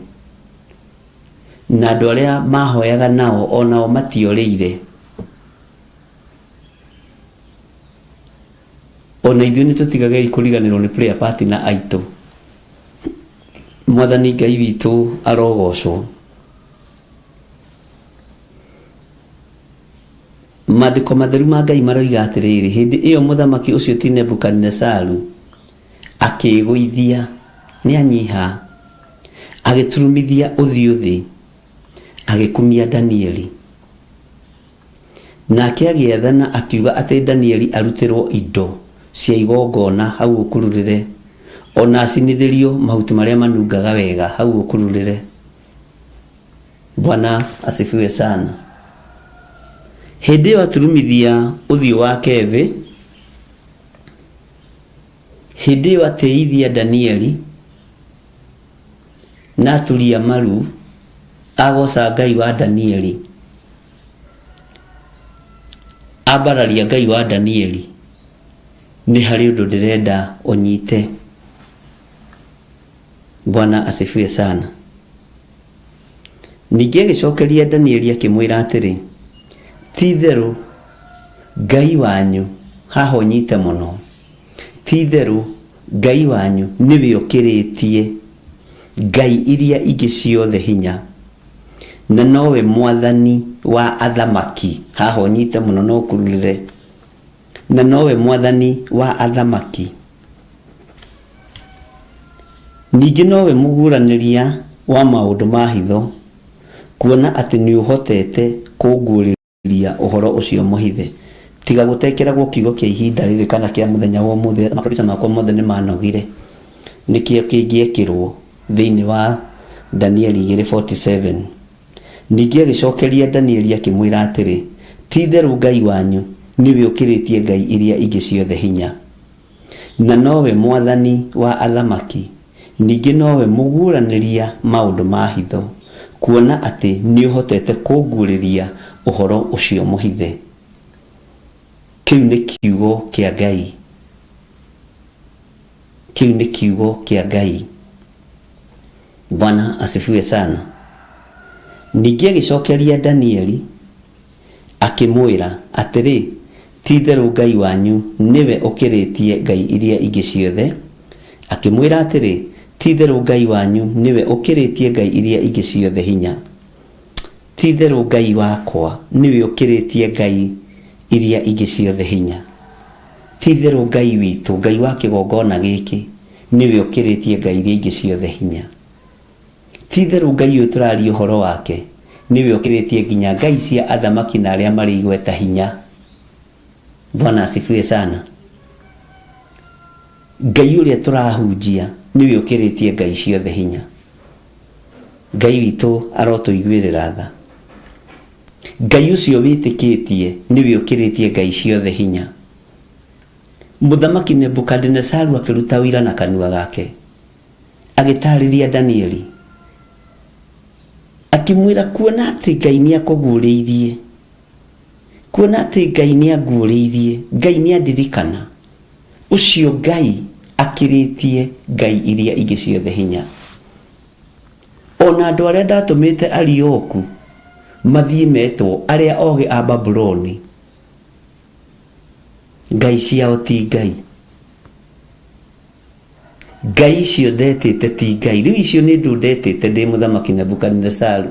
Na andũ arĩa mahoyaga nao o nao matiorĩire. Ona ithuĩ nĩ tũtigagei kũriganĩrwo nĩ prayer partner aitũ. Mwathani Ngai witũ arogocwo. Maandĩko matheru ma Ngai maroiga atĩrĩrĩ, hĩndĩ ĩyo mũthamaki ũcio ti Nebukadinesaru akĩĩgũithia, nĩanyiha, agĩturumithia ũthiũ thĩ, agĩkumia Danieli. Nake agĩathana akiuga atĩ Danieli arutĩrwo indo cia igongona hau ũkururĩre, o na acinithĩrio mahuti marĩa manungaga wega hau ũkururĩre. Bwana asifiwe sana. Hĩndĩ ĩyo aturumithia ũthiũ wake thĩ, hĩndĩ ĩyo atĩithia Danieli, na aturia maru, agoca Ngai wa Danieli. Ambararia Ngai wa Danieli, nĩ harĩ ũndũ ndĩrenda ũnyite. Bwana asifiwe sana. Ningĩ agĩcokeria Danieli akĩmwĩra atĩrĩ, Ti-itherũ Ngai wanyu, haha ũnyite mũno, ti-itherũ Ngai wanyu nĩwe ũkĩrĩtie ngai iria ingĩ ciothe hinya, na nowe Mwathani wa athamaki, haha ũnyite mũno na ũkururĩre, na nowe Mwathani wa athamaki. Ningĩ nowe mũguũranĩria wa maũndũ ma hitho, kuona atĩ nĩũhotete kũnguũrĩria ũhoro ũcio mũhithe. Tiga gũtekĩragwo kiugo kĩa ihinda rĩrĩ kana kĩa mũthenya wa ũmũthĩ, ma producer makwa mothe nĩmanogire, nĩkĩo kĩngĩekĩrwo thĩinĩ wa Danieli 2:47. Ningĩ agĩcokeria Danieli akĩmwĩra atĩrĩ, Ti-itherũ Ngai wanyu nĩwe ũkĩrĩtie ngai iria ingĩ ciothe hinya. Na nowe Mwathani wa athamaki, ningĩ nowe mũguũranĩria maũndũ ma hitho, kuona atĩ nĩũhotete kũnguũrĩria ũhoro ũcio mũhithe. Kĩu nĩ kiugo kĩa Ngai. Kĩu nĩ kiugo kĩa Ngai. Bwana asifiwe sana. Ningĩ agĩcokeria Danieli Akĩmwĩra, Atĩrĩ, ti-itherũ Ngai wanyu nĩwe ũkĩrĩtie ngai iria ingĩ ciothe. Akĩmwĩra atĩrĩ, Ti-itherũ Ngai wanyu nĩwe ũkĩrĩtie ngai iria ingĩ ciothe hinya. Ti-itherũ Ngai wakwa nĩwe ũkĩrĩtie ngai iria ingĩ ciothe hinya. Ti-itherũ Ngai witũ, Ngai wa kĩgongona gĩkĩ, nĩwe ũkĩrĩtie ngai iria ingĩ ciothe hinya. Ti-itherũ Ngai ũyũ tũraria ũhoro wake nĩwe ũkĩrĩtie nginya ngai cia athamaki na arĩa marĩ igweta hinya. Bwana asifiwe sana. Ngai ũrĩa tũrahunjia nĩwe ũkĩrĩtie ngai ciothe hinya. Ngai witũ arotũiguĩrĩra tha. Ngai ũcio wĩtĩkĩtie nĩwe ũkĩrĩtie ngai ciothe hinya. Mũthamaki Nebukadinesaru akĩruta ũira na kanua gake. Agĩtaarĩria Danieli, akĩmwĩra kuona atĩ Ngai nĩ akũguũrĩirie, kuona atĩ Ngai nĩ anguũrĩirie, Ngai nĩ andirikana, ũcio Ngai akĩrĩtie ngai iria ingĩ ciothe hinya. Ona andũ arĩa ndatũmĩte Arioku mathiĩ metwo arĩa ogĩ a Babuloni, ngai ciao ti ngai. Ngai icio ndetĩte ti Ngai. Rĩu icio nĩ ndũ ndetĩte ndĩ mũthamaki Nebukadinezaru.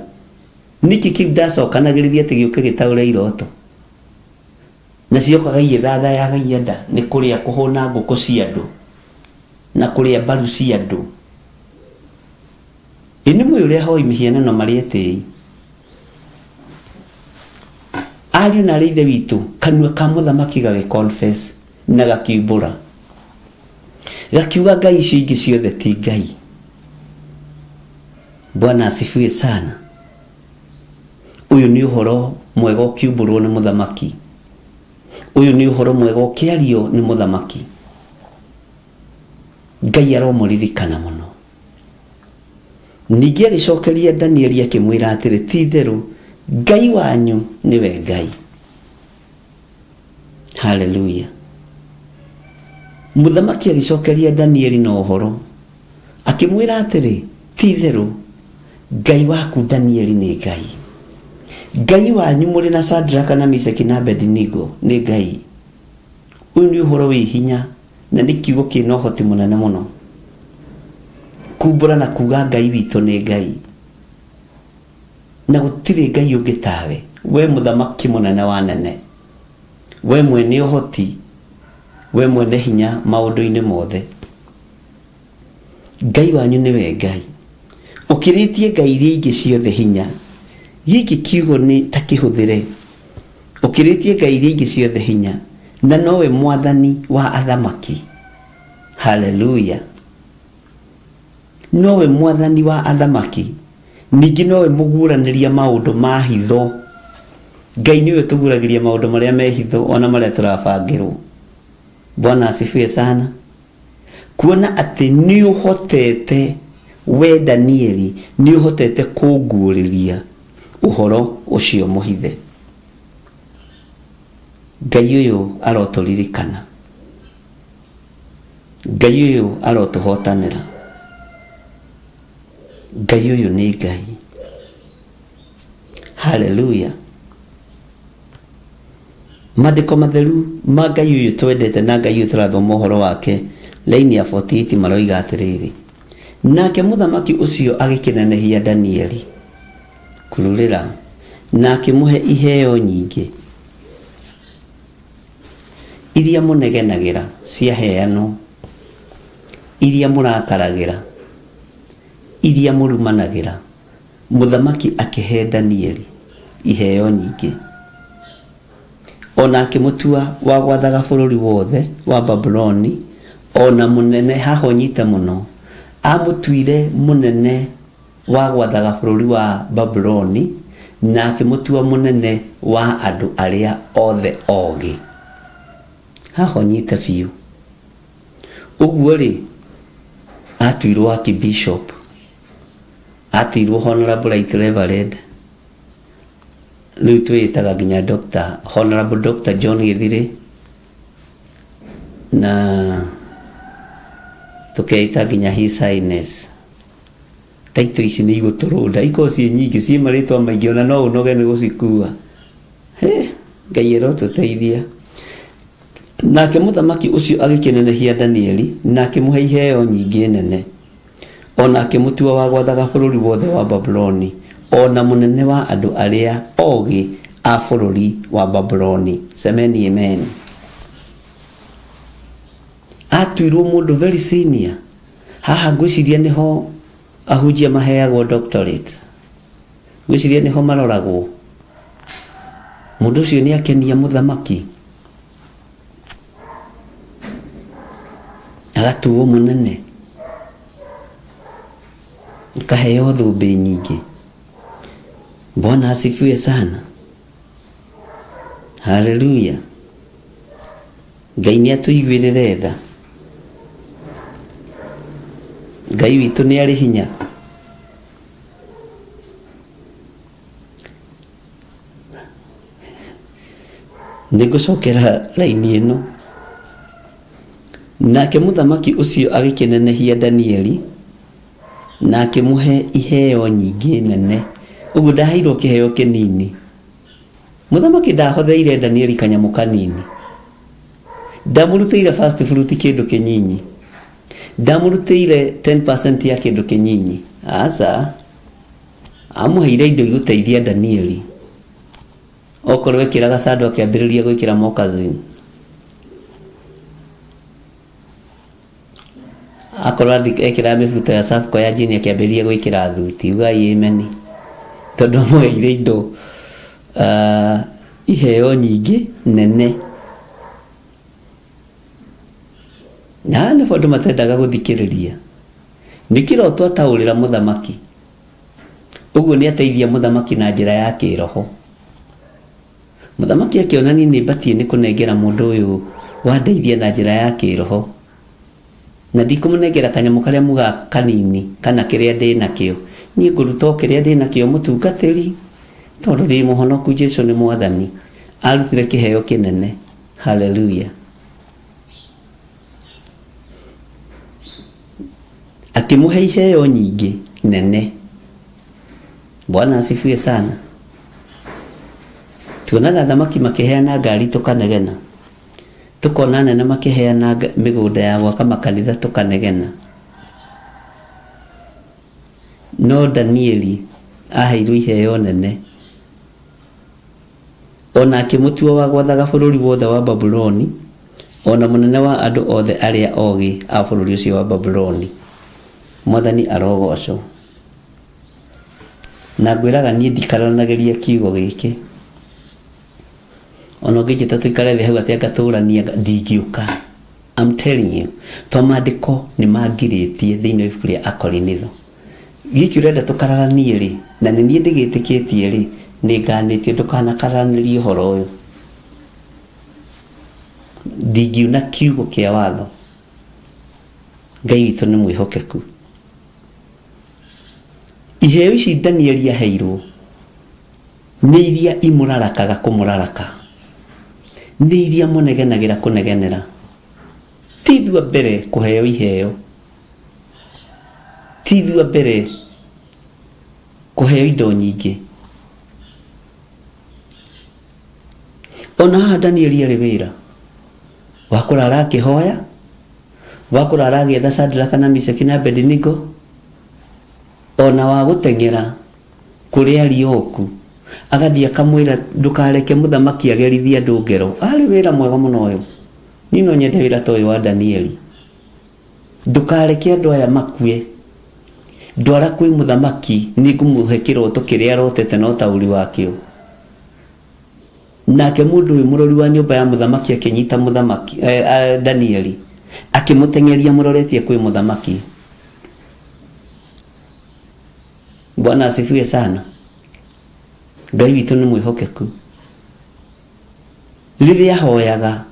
Nĩkĩ kĩu ndacokanagĩrĩria atĩ gĩũke gĩtaũre iroto? Na ciokaga igĩthathayagagia nda nĩ kũrĩa kũhũna ngũkũ cia andũ na kũrĩa mbaru cia andũ. Ĩ nĩ mũĩ ũrĩa ahoi mĩhianano marĩ etĩi? Ariũ na arĩ ithe witũ, kanua ka mũthamaki gagĩ confess na gakiumbũra. Gakiuga ngai icio ingĩ ciothe ti ngai. Bwana asifiwe sana. Ũyũ nĩ ũhoro mwega ũkiumbũrwo nĩ mũthamaki. Ũyũ nĩ ũhoro mwega ũkĩario nĩ mũthamaki. Ngai aromũririkana mũno. Ningĩ agĩcokeria Danieli akĩmwĩra atĩrĩ, ti-itherũ Ngai wanyu nĩwe Ngai. Haleluya. Mũthamaki agĩcokeria Danieli na ũhoro akĩmwĩra atĩrĩ, ti-itherũ Ngai waku Danieli nĩ Ngai. Ngai wanyu mũrĩ na Sadraka na Mishaki na Abedinigo nĩ Ngai. Ũyũ nĩ ũhoro wĩ hinya na nĩ kiugo kĩna ũhoti mũnene mũno. Kumbũra na kuga Ngai witũ nĩ Ngai. Na gũtirĩ Ngai ũngĩ tawe. We mũthamaki mũnene wa nene. We mwene ũhoti. We mwene hinya maũndũ-inĩ mothe. Ngai wanyu nĩwe Ngai. Ũkĩrĩtie ngai iria ingĩ ciothe hinya. Gĩkĩ kiugo nĩ ta kĩhũthĩre. Ũkĩrĩtie ngai iria ingĩ ciothe hinya. Na nowe mwathani wa athamaki. Haleluya. Nowe mwathani wa athamaki. Ningĩ nowe mũguũranĩria maũndũ ma hitho. Ngai nĩwe ũtũguũragĩria maũndũ marĩa me hitho ona marĩa tũrabangĩrwo. Bwana asifiwe sana. Kuona atĩ nĩũhotete, wee Danieli, nĩũhotete kũnguũrĩria ũhoro ũcio mũhithe. Ngai ũyũ arotũririkana. Ngai ũyũ arotũhotanĩra. Ngai ũyũ nĩ Ngai. Haleluya. Maandĩko matheru ma Ngai ũyũ twendete na Ngai ũyũ tũrathoma ũhoro wake raini ya 48 maroiga atĩrĩrĩ, nake mũthamaki ũcio agĩkĩnenehia Danieli kururĩra na akĩmũhe iheo nyingĩ iria mũnegenagĩra ciaheanwo, iria mũrakaragĩra, iria mũrumanagĩra. Mũthamaki akĩhe Danieli iheo nyingĩ, o na akĩmũtua wa gwathaga bũrũri wothe wa Babuloni, o na mũnene, haha ũnyite mũno, amũtuire mũnene wa gwathaga bũrũri wa Babuloni, na akĩmũtua mũnene wa andũ arĩa othe ogĩ. Haha ũnyite biũ. Ũguo-rĩ, atuirwo Archbishop. Atuirwo Honorable Right Reverend, rĩu twĩĩtaga nginya Doctor, Honorable Doctor John Gĩthirĩ, na tũkeĩta nginya His Highness. Title ici nĩ igũtũrũnda, ikoragwo ciĩ nyingĩ, ciĩ marĩtwa maingĩ ona no ũnoge nĩ gũcikua. Hĩ, Ngai arotũteithia. Nake mũthamaki ũcio agĩkĩnenehia Danieli na akĩmũhe iheo nyingĩ nene. O na akĩmũtua wa gwathaga bũrũri wothe wa Babuloni, o na mũnene wa andũ arĩa ogĩ a bũrũri wa Babuloni. Semeni amen. Atuirwo mũndũ very senior. Haha ngwĩciria nĩho ahunjia maheagwo doctorate. Ngwĩciria nĩho maroragwo. Mũndũ ũcio nĩ akenia mũthamaki. Agatuo mũnene. Akaheo thũmbĩ nyingĩ. Bwana asifiwe sana. Haleluya. Ngai nĩ atũiguĩrĩre tha. Ngai witũ nĩ arĩ hinya. Nĩ ngũcokera raini ĩno. Nake mũthamaki ũcio agĩkĩnenehia Danieli na akĩmũhe iheo nyingĩ nene. Ũguo ndaheirwo kĩheo kĩnini. Mũthamaki ndahotheire Danieli kanyamũ kanini. Ndamũrutĩire first fruit kĩndũ kĩnyinyi. Ndamũrutĩire 10% ya kĩndũ kĩnyinyi. Aca. Amũheire indo igũteithia Danieli. Okorwo ekĩraga sando akĩambĩrĩria gwĩkĩra moccasin. Akorwo ekĩraga mĩbuto ya Safco ya jini akĩambĩrĩria gwĩkĩra thuti. Ugai amen. Tondũ amũheire indo iheo nyingĩ nene. Na haha nĩho andũ matendaga gũthikĩrĩria. Nĩ kĩroto ataũrĩra mũthamaki. Ũguo nĩ ateithia mũthamaki na njĩra ya kĩroho. Mũthamaki akĩona niĩ nĩ batiĩ nĩ kũnengera mũndũ ũyũ wandeithia na njĩra ya kĩroho. Na ndikũmũnengera kanyamũ karĩa mugaga kanini kana kĩrĩa ndĩ nakĩo. Niĩ ngũruta o kĩrĩa ndĩ nakĩo mũtungatĩri, tondũ ndĩ mũhonoku Jesu nĩ Mwathani. Arutire kĩheo kĩnene. Hallelujah. Akĩmũhe iheo nyingĩ nene. Bwana asifiwe sana. Tuonaga athamaki makĩheana ngari tũkanegena. Tũkona anene makĩheana mĩgũnda ya gwaka makanitha tũkanegena. No Danieli aheirwo iheo nene. O na akĩmũtua wa gwathaga bũrũri wothe wa Babuloni, o na mũnene wa andũ othe arĩa ogĩ a bũrũri ũcio wa Babuloni. Mwathani arogoocwo. Na ngwĩraga niĩ ndikararanagĩria kiugo gĩkĩ. O na ũngĩnjĩta tũikare thĩ hau atĩ anga tũranie ndingĩũka. I'm telling you. To maandĩko nĩ mangirĩtie thĩinĩ wa ibuku rĩa Akorinitho. Gĩkĩ ũrenda tũkararanie-rĩ, na nĩ niĩ ndĩgĩtĩkĩtie-rĩ, nĩnganĩtio ndũkanakararanĩrie ũhoro ũyũ. Ndingiuna kiugo kĩa watho. Ngai witũ nĩ mwĩhokeku. Iheo ici Danieli aheirwo nĩ iria imũrarakaga kũmũraraka, nĩ iria mũnegenagĩra kũnegenera. Ti ithuĩ a mbere kũheo iheo. Ti ithuĩ a mbere kũheo indo nyingĩ. Ona haha Danieli arĩ wĩra wa kũrara akĩhoya, wa kũrara agĩetha Shadraka na Meshaki na Abednego, ona wa gũteng'era kũrĩ Arioku agathiĩ akamwĩra ndũkareke mũthamaki agerithie andũ ngero. Arĩ wĩra mwega mũno ũyũ. Niĩ no nyende wĩra ta ũyũ wa Danieli. Ndũkareke andũ aya makue. Ndwara kwĩ mũthamaki, nĩngũmũhe kĩroto kĩrĩa arotete na ũtaũri wakĩo. Nake mũndũ ũyũ mũrori wa nyũmba ya mũthamaki akĩnyita mũthamaki, eh, Danieli, akĩmũteng'eria mũroretie kwĩ mũthamaki. Bwana asifiwe sana. Ngai witũ nĩ mwĩhokeku. Rĩrĩa ahoyaga,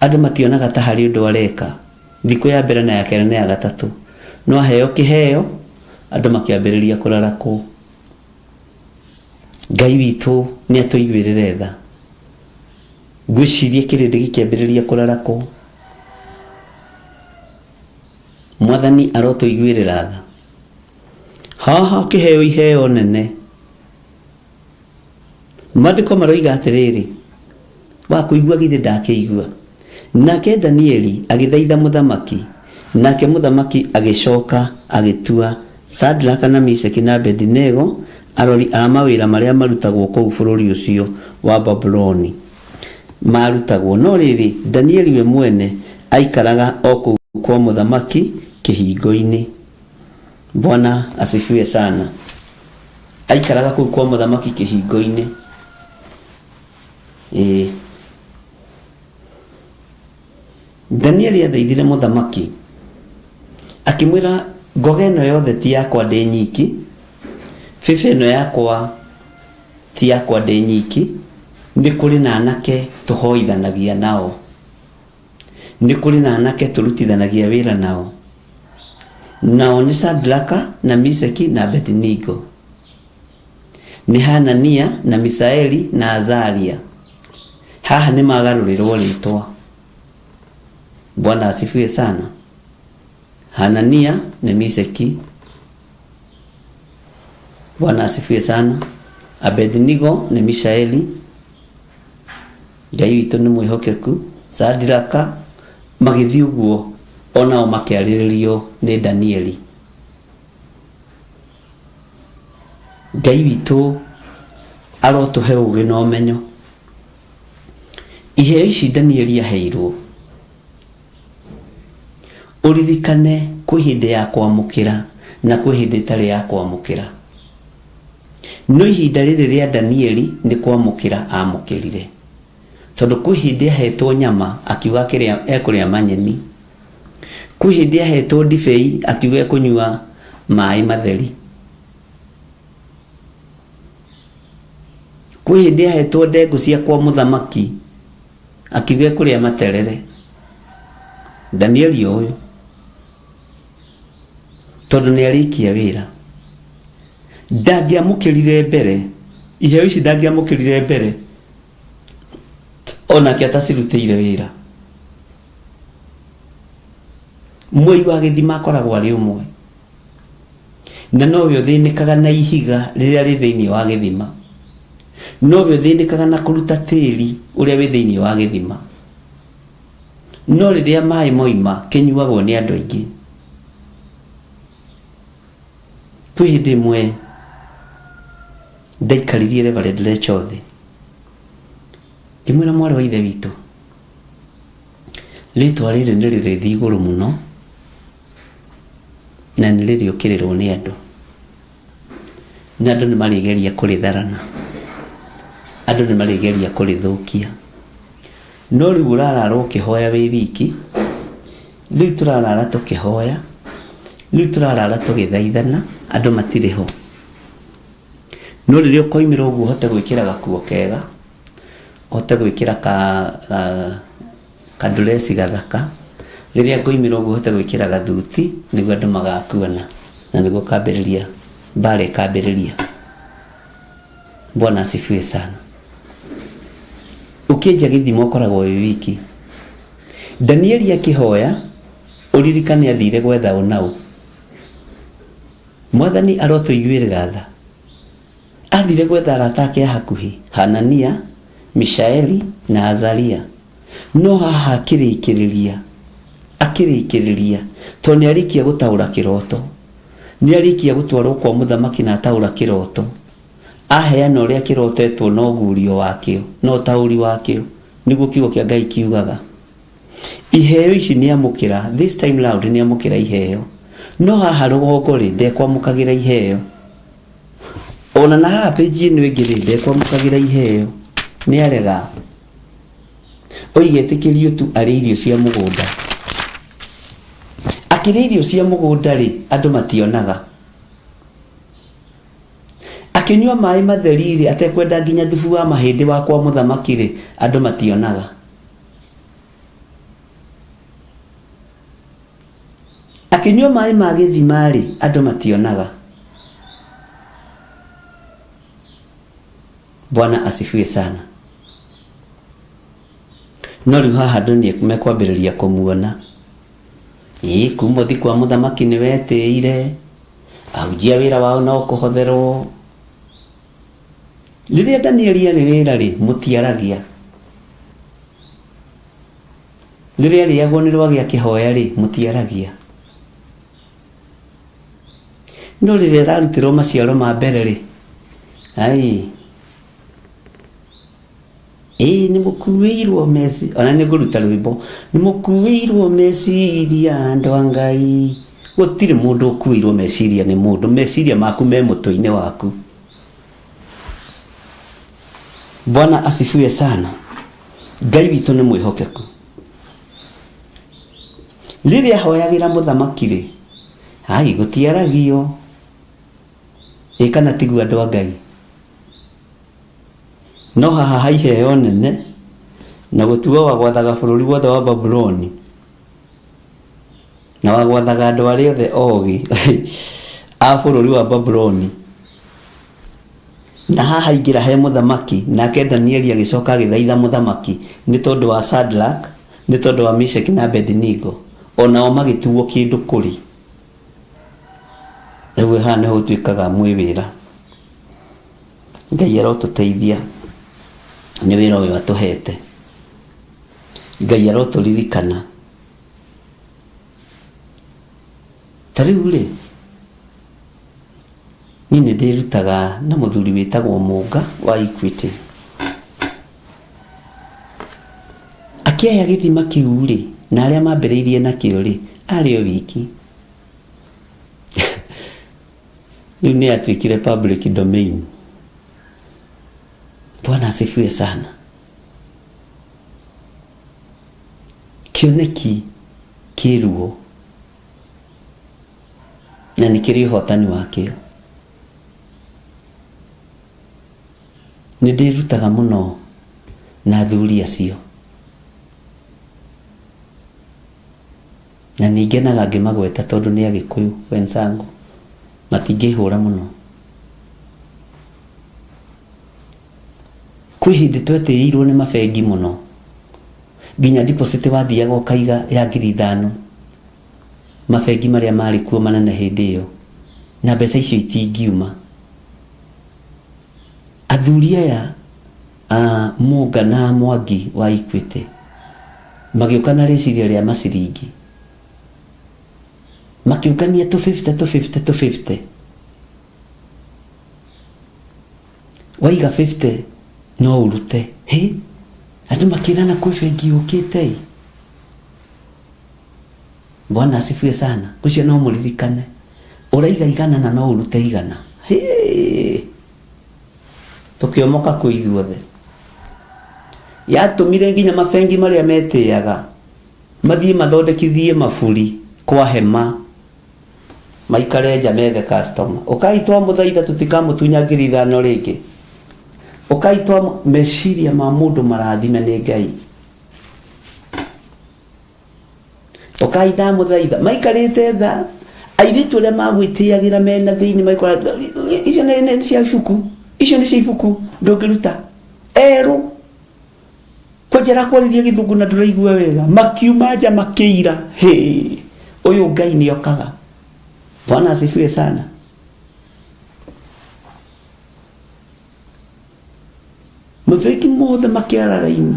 andũ mationaga ta harĩ ũndũ areka, thikũ ya mbere na ya kerĩ na ya gatatũ. No aheo kĩheo, andũ makĩambĩrĩria kũrarakwo. Ngai witũ nĩ atũiguĩrĩre tha. Ngwĩciria kĩrĩndĩ gĩkĩambĩrĩria kũrarakwo. Mwathani arotũiguĩrĩra tha. Haha kĩheo iheo nene. Maandĩko maroiga atĩrĩrĩ, wa kũigua githĩ ndakĩigua? Nake Danieli agĩthaitha mũthamaki, nake mũthamaki agĩcoka agĩtua Shadraka na Meshaki na Abedinego arori a mawĩra marĩa marutagwo kũu bũrũri ũcio wa Babuloni maarutagwo. No rĩrĩ, Danieli we mwene aikaraga o kũu kwa mũthamaki kĩhingo-inĩ. Bwana asifiwe sana. Aikaraga kũu kwa mũthamaki kĩhingo-inĩ. Ĩĩ. Danieli athaithire mũthamaki akĩmwĩra ngoga ĩno yothe ti yakwa ndĩ nyiki, bĩbĩ ĩno yakwa ti yakwa ndĩ nyiki, nĩ kũrĩ na anake tũhoithanagia nao. Nĩ kũrĩ na anake tũrutithanagia wĩra nao. Nao nĩ Shadraka, na Mishaki, na Abednego. Nĩ Hanania, na Mishaeli, na Azaria. Haha nĩ magarũrĩrwo rĩtwa. Bwana asifiwe sana. Hanania nĩ Mishaki. Bwana asifiwe sana. Abednego nĩ Mishaeli. Ngai witũ nĩ mwĩhokeku. Sadiraka magĩthiĩ ũguo. Onao makĩarĩrĩrio nĩ Danieli. Ngai witũ arotũhe ũgĩ na ũmenyo. Iheo ici Danieli aheirwo, ũririkane kwĩ hĩndĩ ya kwamũkĩra na kwĩ hĩndĩ ĩtarĩ ya kwamũkĩra. No ihinda rĩrĩ rĩa Danieli nĩ kwamũkĩra amũkĩrire. Tondũ kwĩ hĩndĩ ahetwo nyama akiuga akĩrĩa ekũrĩa manyeni. Kwĩ hĩndĩ ahetwo ndibei akiuga ekũnyua maĩ matheri. Kwĩ hĩndĩ ahetwo ndengũ cia kwa mũthamaki akiuga ekũrĩa materere. Danieli o ũyũ. Tondũ nĩ arĩkia wĩra. Ndangĩamũkĩrire mbere, iheo ici ndangĩamũkĩrire mbere onake atacirutĩire wĩra. Mwei wa gĩthima akoragwo arĩ ũmwe. Na nowe ũthĩnĩkaga na ihiga rĩrĩa rĩ thĩinĩ wa gĩthima. Nowe ũthĩnĩkaga na kũruta tĩri ũrĩa wĩ thĩinĩ wa gĩthima. No rĩrĩa maĩ moima, kĩnyuagwo nĩ andũ aingĩ. Kwĩ hĩndĩ ĩmwe ndaikaririe Reverend Rachel thĩ, ngĩmwĩra mwarĩ wa ithe witũ, rĩtwa rĩrĩ nĩ rĩrĩthiĩ igũrũ mũno na nĩ rĩrĩũkĩrĩrwo nĩ andũ, na andũ nĩ marĩgeria kũrĩtharana, andũ nĩ marĩgeria kũrĩthũkia. No rĩu ũrarara ũkĩhoya wĩ wiki, rĩu tũrarara tũkĩhoya, rĩu tũrarara tũgĩthaithana, andũ matirĩ ho. No rĩrĩa ũkoimĩra ũguo ũhote gwĩkĩra gakuo kega, ũhote gwĩkĩra ka, ka, kandureci gathaka, rĩrĩa ngoimĩra ũguo ũhote gwĩkĩra gathuti, nĩguo andũ magakuona, na nĩguo ũkambĩrĩria, mbara ĩkambĩrĩria. Bwana asifiwe sana. Ũkĩenja gĩthima ũkoragwo wĩ wiki. Danieli akĩhoya, ũririkane athire gwetha ũ na ũ. Mwathani arotũiguĩrĩra tha. Athire gwetha arata ake a hakuhĩ, Hanania, Mishaeli na Azaria. No haha akĩrĩkĩrĩria, akĩrĩkĩrĩria, tondũ nĩ arĩkia gũtaũra kĩroto. Nĩ arĩkia gũtwarwo kwa mũthamaki na ataũra kĩroto. Aheana ũrĩa kĩrotetwo na ũguũrio wakĩo, na ũtaũri wakĩo. Nĩguo kiugo kĩa Ngai kiugaga. Iheo ici nĩ amũkĩra, this time round nĩ amũkĩra iheo. No haha rũgongo rĩ, ndekwamũkagĩra iheo. Ona na haha page ĩno ĩngĩ rĩ, ndekwamũkagĩra iheo. Nĩ arega. Oiga etĩkĩrio tu arĩe irio cia mũgũnda. Akĩrĩa irio cia mũgũnda rĩ, andũ mationaga. Akĩnyua maĩ matheri-rĩ, atekwenda nginya thubu wa mahĩndĩ wa kwa mũthamaki-rĩ, andũ mationaga. Akĩnyua maĩ ma gĩthima-rĩ, andũ mationaga. Bwana asifiwe sana. No rĩu haha andũ nĩ mekwambĩrĩria kũmuona. Ĩĩ kuma ũthi kwa mũthamaki nĩ wetĩire, ahunjia wĩra wao no kũhotherwo. Rĩrĩa Danieli arĩ wĩra-rĩ, mũtiaragia. Rĩrĩa arĩagwo nĩ rwagĩ akĩhoya-rĩ, mũtiaragia. No rĩrĩa ĩrarutĩrwo maciaro ma mbere-rĩ, ai, ĩĩ nĩ mũkuĩirwo meci, ona nĩ ngũruta rwĩmbo, nĩ mũkuĩirwo meciria andũ a Ngai. Gũtirĩ mũndũ ũkuĩirwo meciria nĩ mũndũ, meciria maku me mũtwe-inĩ waku. Bwana asifiwe sana. Ngai witũ nĩ mwĩhokeku. Rĩrĩa ahoyagĩra mũthamaki-rĩ, ai gũtiaragio. Ĩ kana tiguo andũ a Ngai? No haha ha iheo nene na gũtuo wa gwathaga bũrũri wothe wa Babuloni na wa gwathaga andũ arĩa othe ogĩ a bũrũri wa Babuloni. Na haha aingĩra he mũthamaki, nake Danieli agĩcoka agĩthaitha mũthamaki nĩ tondũ wa Shadrach, nĩ tondũ wa Meshaki na Abednego, o nao magĩtuo kĩndũ kũrĩ. Rĩu haha nĩho ũtuĩkaga mwĩ wĩra. Ngai arotũteithia nĩ wĩra ũyũ atũhete. Ngai arotũririkana. Ta rĩu rĩ, niĩ nĩ ndĩrutaga na mũthuri wĩtagwo Mũnga wa Equity. Akĩaya gĩthima kĩu rĩ, na arĩa mambĩrĩirie nakĩo rĩ, arĩ o wiki. Rĩu nĩ yatuĩkire public domain. Bwana asifiwe sana. Kĩoneki kĩ ruo na nĩ kĩrĩ ũhotani wakĩo. Nĩ ndĩrutaga mũno na athuri acio na nĩ ngenaga ngĩmagweta tondũ nĩ Agĩkũyũ wenzangu, matingĩhũra mũno. Kwĩ hĩndĩ twetĩĩirwo nĩ mabengi mũno nginya deposit wathiaga ũkaiga ya 5000 mabengi marĩa marĩ kuo manene hĩndĩ ĩyo na mbeca icio itingiuma. Athuri aya a Mũnga na Mwangi wa Equity magĩũka na rĩciria rĩa maciringi makĩũngania tũ 50 tũ 50 tũ 50 waiga 50 no ũrute hĩ andũ makĩrana kwĩ bengi yũkĩte ĩ Bwana asifiwe sana ũcio no mũririkane ũraiga igana na no ũrute igana hĩ tũkĩomoka kwĩ ithuothe yatũmire nginya mabengi marĩa metĩaga mathiĩ mathondekithie maburi kwa hema maikare nja methe customer ũkai twamũthaitha tũtikamũtunya 5000 rĩngĩ ũkai twa meciria ma mũndũ marathime nĩ Ngai ũkai ndamũthaitha maikarĩte tha airĩtu arĩa magwĩtĩagĩra mena thĩinĩ maikora icio nĩ nĩ cia ibuku icio nĩ cia ibuku ndũngĩruta erũ kwanja arakwarĩria gĩthũngũ na ndũraigua wega makiuma nja makĩira hĩ ũyũ Ngai nĩ okaga Bwana asifiwe sana Mabengi mothe makĩara raini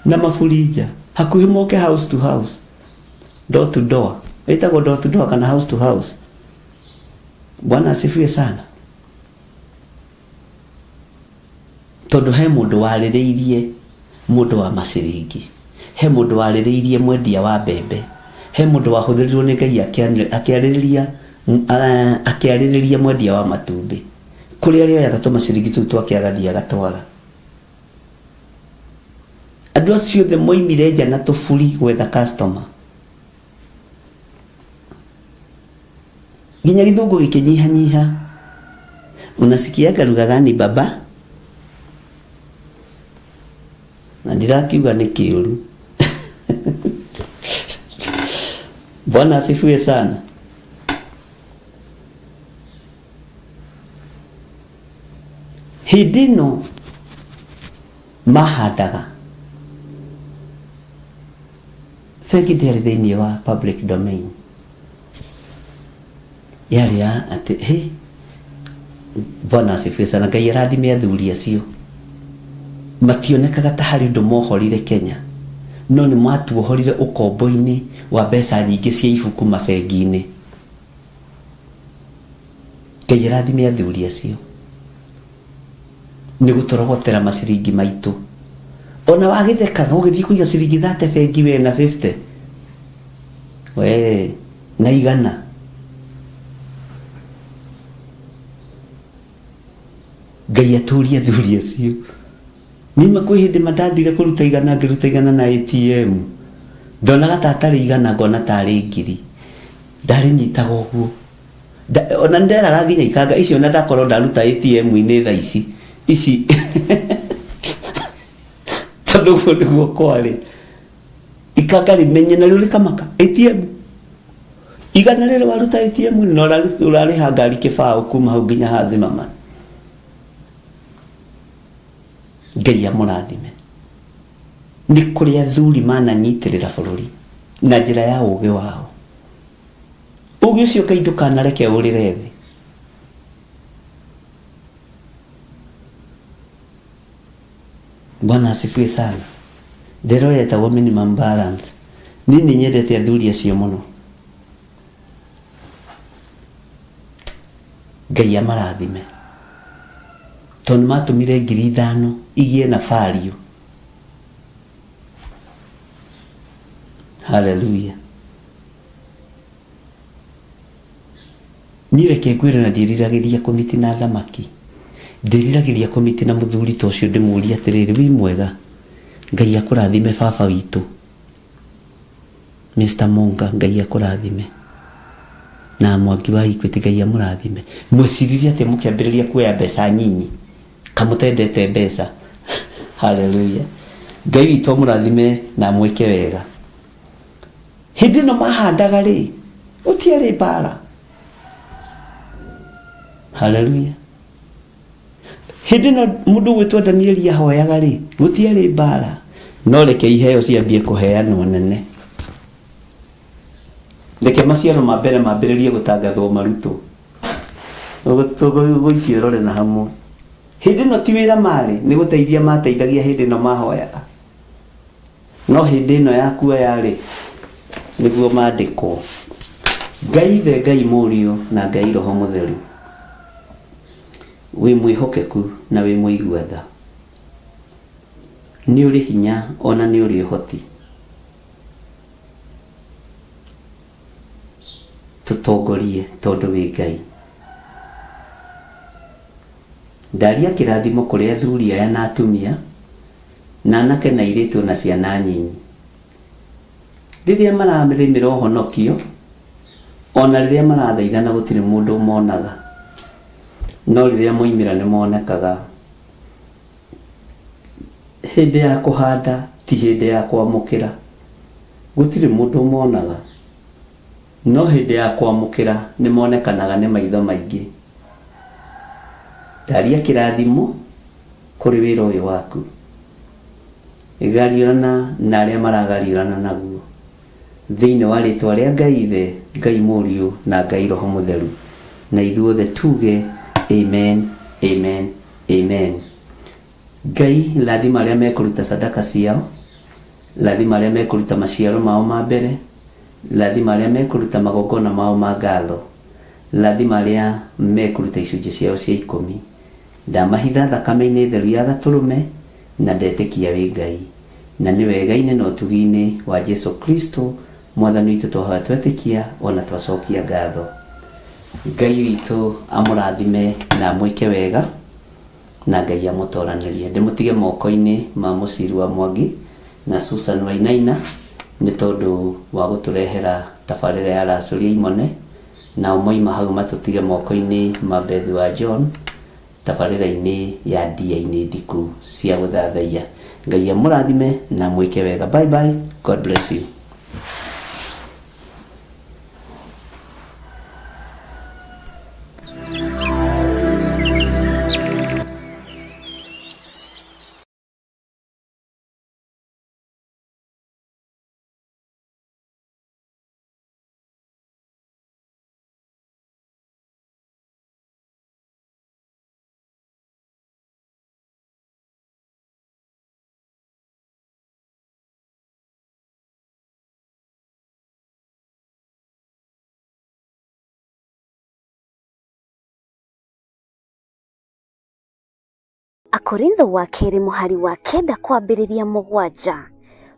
na maburi nja hakuhĩ moke house to house door to door ĩtagwo door to door kana house to house Bwana asifiwe sana tondũ he mũndũ warĩrĩirie mũndũ wa maciringi he mũndũ warĩrĩirie mwendia wa mbembe he mũndũ wahũthĩrirwo nĩ Ngai akĩarĩrĩria akĩarĩrĩria mwendia wa matumbĩ kũrĩa arĩoyaga tũmaciringi tũu twake agathiĩ agatwara andũ acio othe moimire nja na tũburi gwetha customer nginya gĩthũngũ gĩkĩnyihanyiha unasikiaga lugha gani baba na ndirakiuga nĩ kĩũru Bwana asifiwe sana Hĩndĩ ĩno mahandaga bengi ndĩarĩ thĩinĩ wa public domain yarĩ ya atĩ hĩ Bwana asifiwe sana Ngai arathime athuri acio mationekaga ta harĩ ũndũ mohorire Kenya no nĩ matuohorire ũkombo-inĩ wa mbeca nyingĩ cia ibuku mabengi-inĩ. Ngai arathime athuri acio nĩ gũtũrogotera maciringi maitũ ona wagĩthekaga ũgĩthiĩ kũiga ciringi thate bengi we na 50 we na igana Ngai atũrie athuri acio nĩma kwĩ hĩndĩ ma ndathire kũruta igana ngĩruta igana na ATM ndonaga ta atarĩ igana ngona tarĩ ngiri ndarĩnyitaga ũguo ona nderaga nginya ikanga icio na ndakorwo ndaruta ATM-inĩ thaa ici ici tondũ ũguo nĩguo kwarĩ ikanga rĩmenye narĩo rĩkamaka ATM igana rĩrĩ waruta ATM-inĩ na ũrarĩha ngari kĩbaũ kuma hau nginya ha Zimmerman Ngai amũrathime nĩ kũrĩ athuri mananyitĩrĩra bũrũri na njĩra ya ũgĩ wao Ũgĩ ũcio Ngai ndũkanareke ũrĩre thĩ. Bwana asifiwe sana. Ndero yetagwo minimum balance. Niĩ nĩ nyendete athuri acio mũno. Ngai amarathime tondũ nĩ matũmire 5,000 igĩe na value. Haleluya. Niĩ reke ngwĩre na ndiĩriragĩria kũmiti na thamaki, ndĩriragĩria kũmiti na mũthuri ta ũcio ndĩmũrie atĩrĩrĩ, wĩ mwega? Ngai akũrathime baba witũ. Mr. Munga, Ngai akũrathime. Na Mwangi wa Equity, Ngai amũrathime. Mweciririe atĩa mũkĩambĩrĩria kuoya mbeca nyinyi? Kamũtendete mbeca. Haleluya. Ngai witũ amũrathime na amwĩke wega. Hĩndĩ ĩno mahandaga rĩ, gũtiarĩ mbara. Haleluya. Hĩndĩ ĩno mũndũ ũgwĩtwo Danieli ahoyaga rĩ, gũtiarĩ mbara. No reke iheo ciambie kũheanwo nene. Reke maciaro ma mbere mambĩrĩrie gũtangathwo marutwo. Tũgũikia ũrore na hamwe. Hĩndĩ ĩno ti wĩra marĩ, nĩ gũteithia mateithagia hĩndĩ ĩno mahoyaga. No hĩndĩ ĩno ya kuoya-rĩ, nĩguo mandĩkwo. Ngai Ithe, Ngai Mũriũ, na Ngai Roho Mũtheru, wĩ mwĩhokeku na wĩ mũigua tha. Nĩ ũrĩ hinya o na nĩ ũrĩ ũhoti. Tũtongorie tondũ wĩ Ngai. Ndaria kĩrathimo kũrĩ athuri aya na atumia, na anake na airĩtu o na ciana nyinyi. Rĩrĩa mararĩmĩra ũhonokio, o na rĩrĩa marathaithana gũtirĩ mũndũ ũmonaga, no rĩrĩa moimĩra nĩmonekaga. Hĩndĩ ya kũhanda ti hĩndĩ ya kwamũkĩra, gũtirĩ mũndũ ũmonaga, no hĩndĩ ya kwamũkĩra nĩmonekanaga nĩ maitho maingĩ. Ndaria kĩrathimo kũrĩ wĩra ũyũ waku. Gariũrana na arĩa maragariũrana naguo. Thĩinĩ wa rĩtwa rĩa Ngai Ithe, Ngai Mũriũ, na Ngai Roho Mũtheru. Na ithuothe tuge, Amen, Amen, Amen. Ngai rathima arĩa mekũruta sadaka ciao, rathima arĩa mekũruta maciaro mao ma mbere, rathima arĩa mekũruta magongona mao ma ngatho, rathima arĩa mekũruta icunjĩ ciao cia ikũmi. Ndamahitha thakame-inĩ theru ya Gatũrũme, na ndetĩkia wĩ Ngai. Na nĩ wega-inĩ na ũtugi-inĩ wa Jesu Kristo Mwathani witũ twahoya twetĩkia o na twacokia ngatho. Ngai witũ amũrathime na amwĩke wega, na Ngai amũtoranĩrie. Ndĩmũtige moko-inĩ ma Mũciru wa Mwangi na Susan Wainaina nĩ tondũ wa gũtũrehera tabarĩra ya Racũria Imone, nao moima hau matũtige moko-inĩ ma Beth wa John tabarĩra-inĩ ya Ndia-inĩ Ndiku cia Gũthathaiya. Ngai amũrathime na amwĩke wega. Bye bye. God bless you. Akorintho wa kerĩ mũhari wa kenda kwambĩrĩria mũgwanja.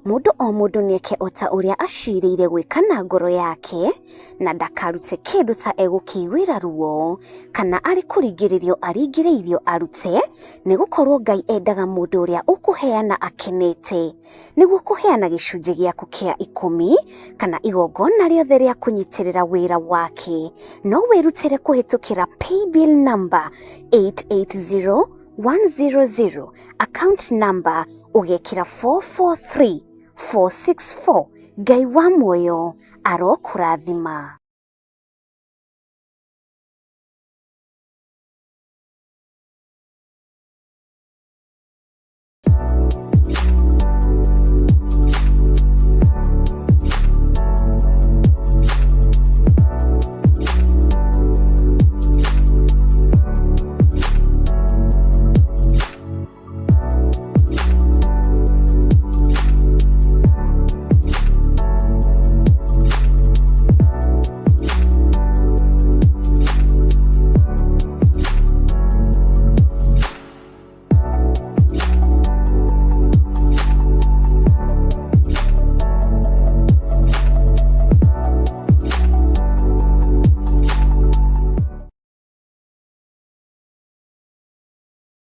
Mũndũ o mũndũ nĩeke o ta ũrĩa acirĩire gwĩka na ngoro yake, na ndakarute kĩndũ ta egũkĩiguĩra ruo, kana arĩ kũringĩrĩrio aringĩrĩirio arute, nĩgũkorwo Ngai endaga mũndũ ũrĩa ũkũheana akenete. Nĩguo kũheana gĩcunjĩ gĩaku kĩa ikũmi, kana igongona rĩothe rĩa kũnyitĩrĩra wĩra wake, no wĩrutĩre kũhĩtũkĩra paybill number 880100, account number ũgekĩra 443464. Ngai wa muoyo arokũrathima.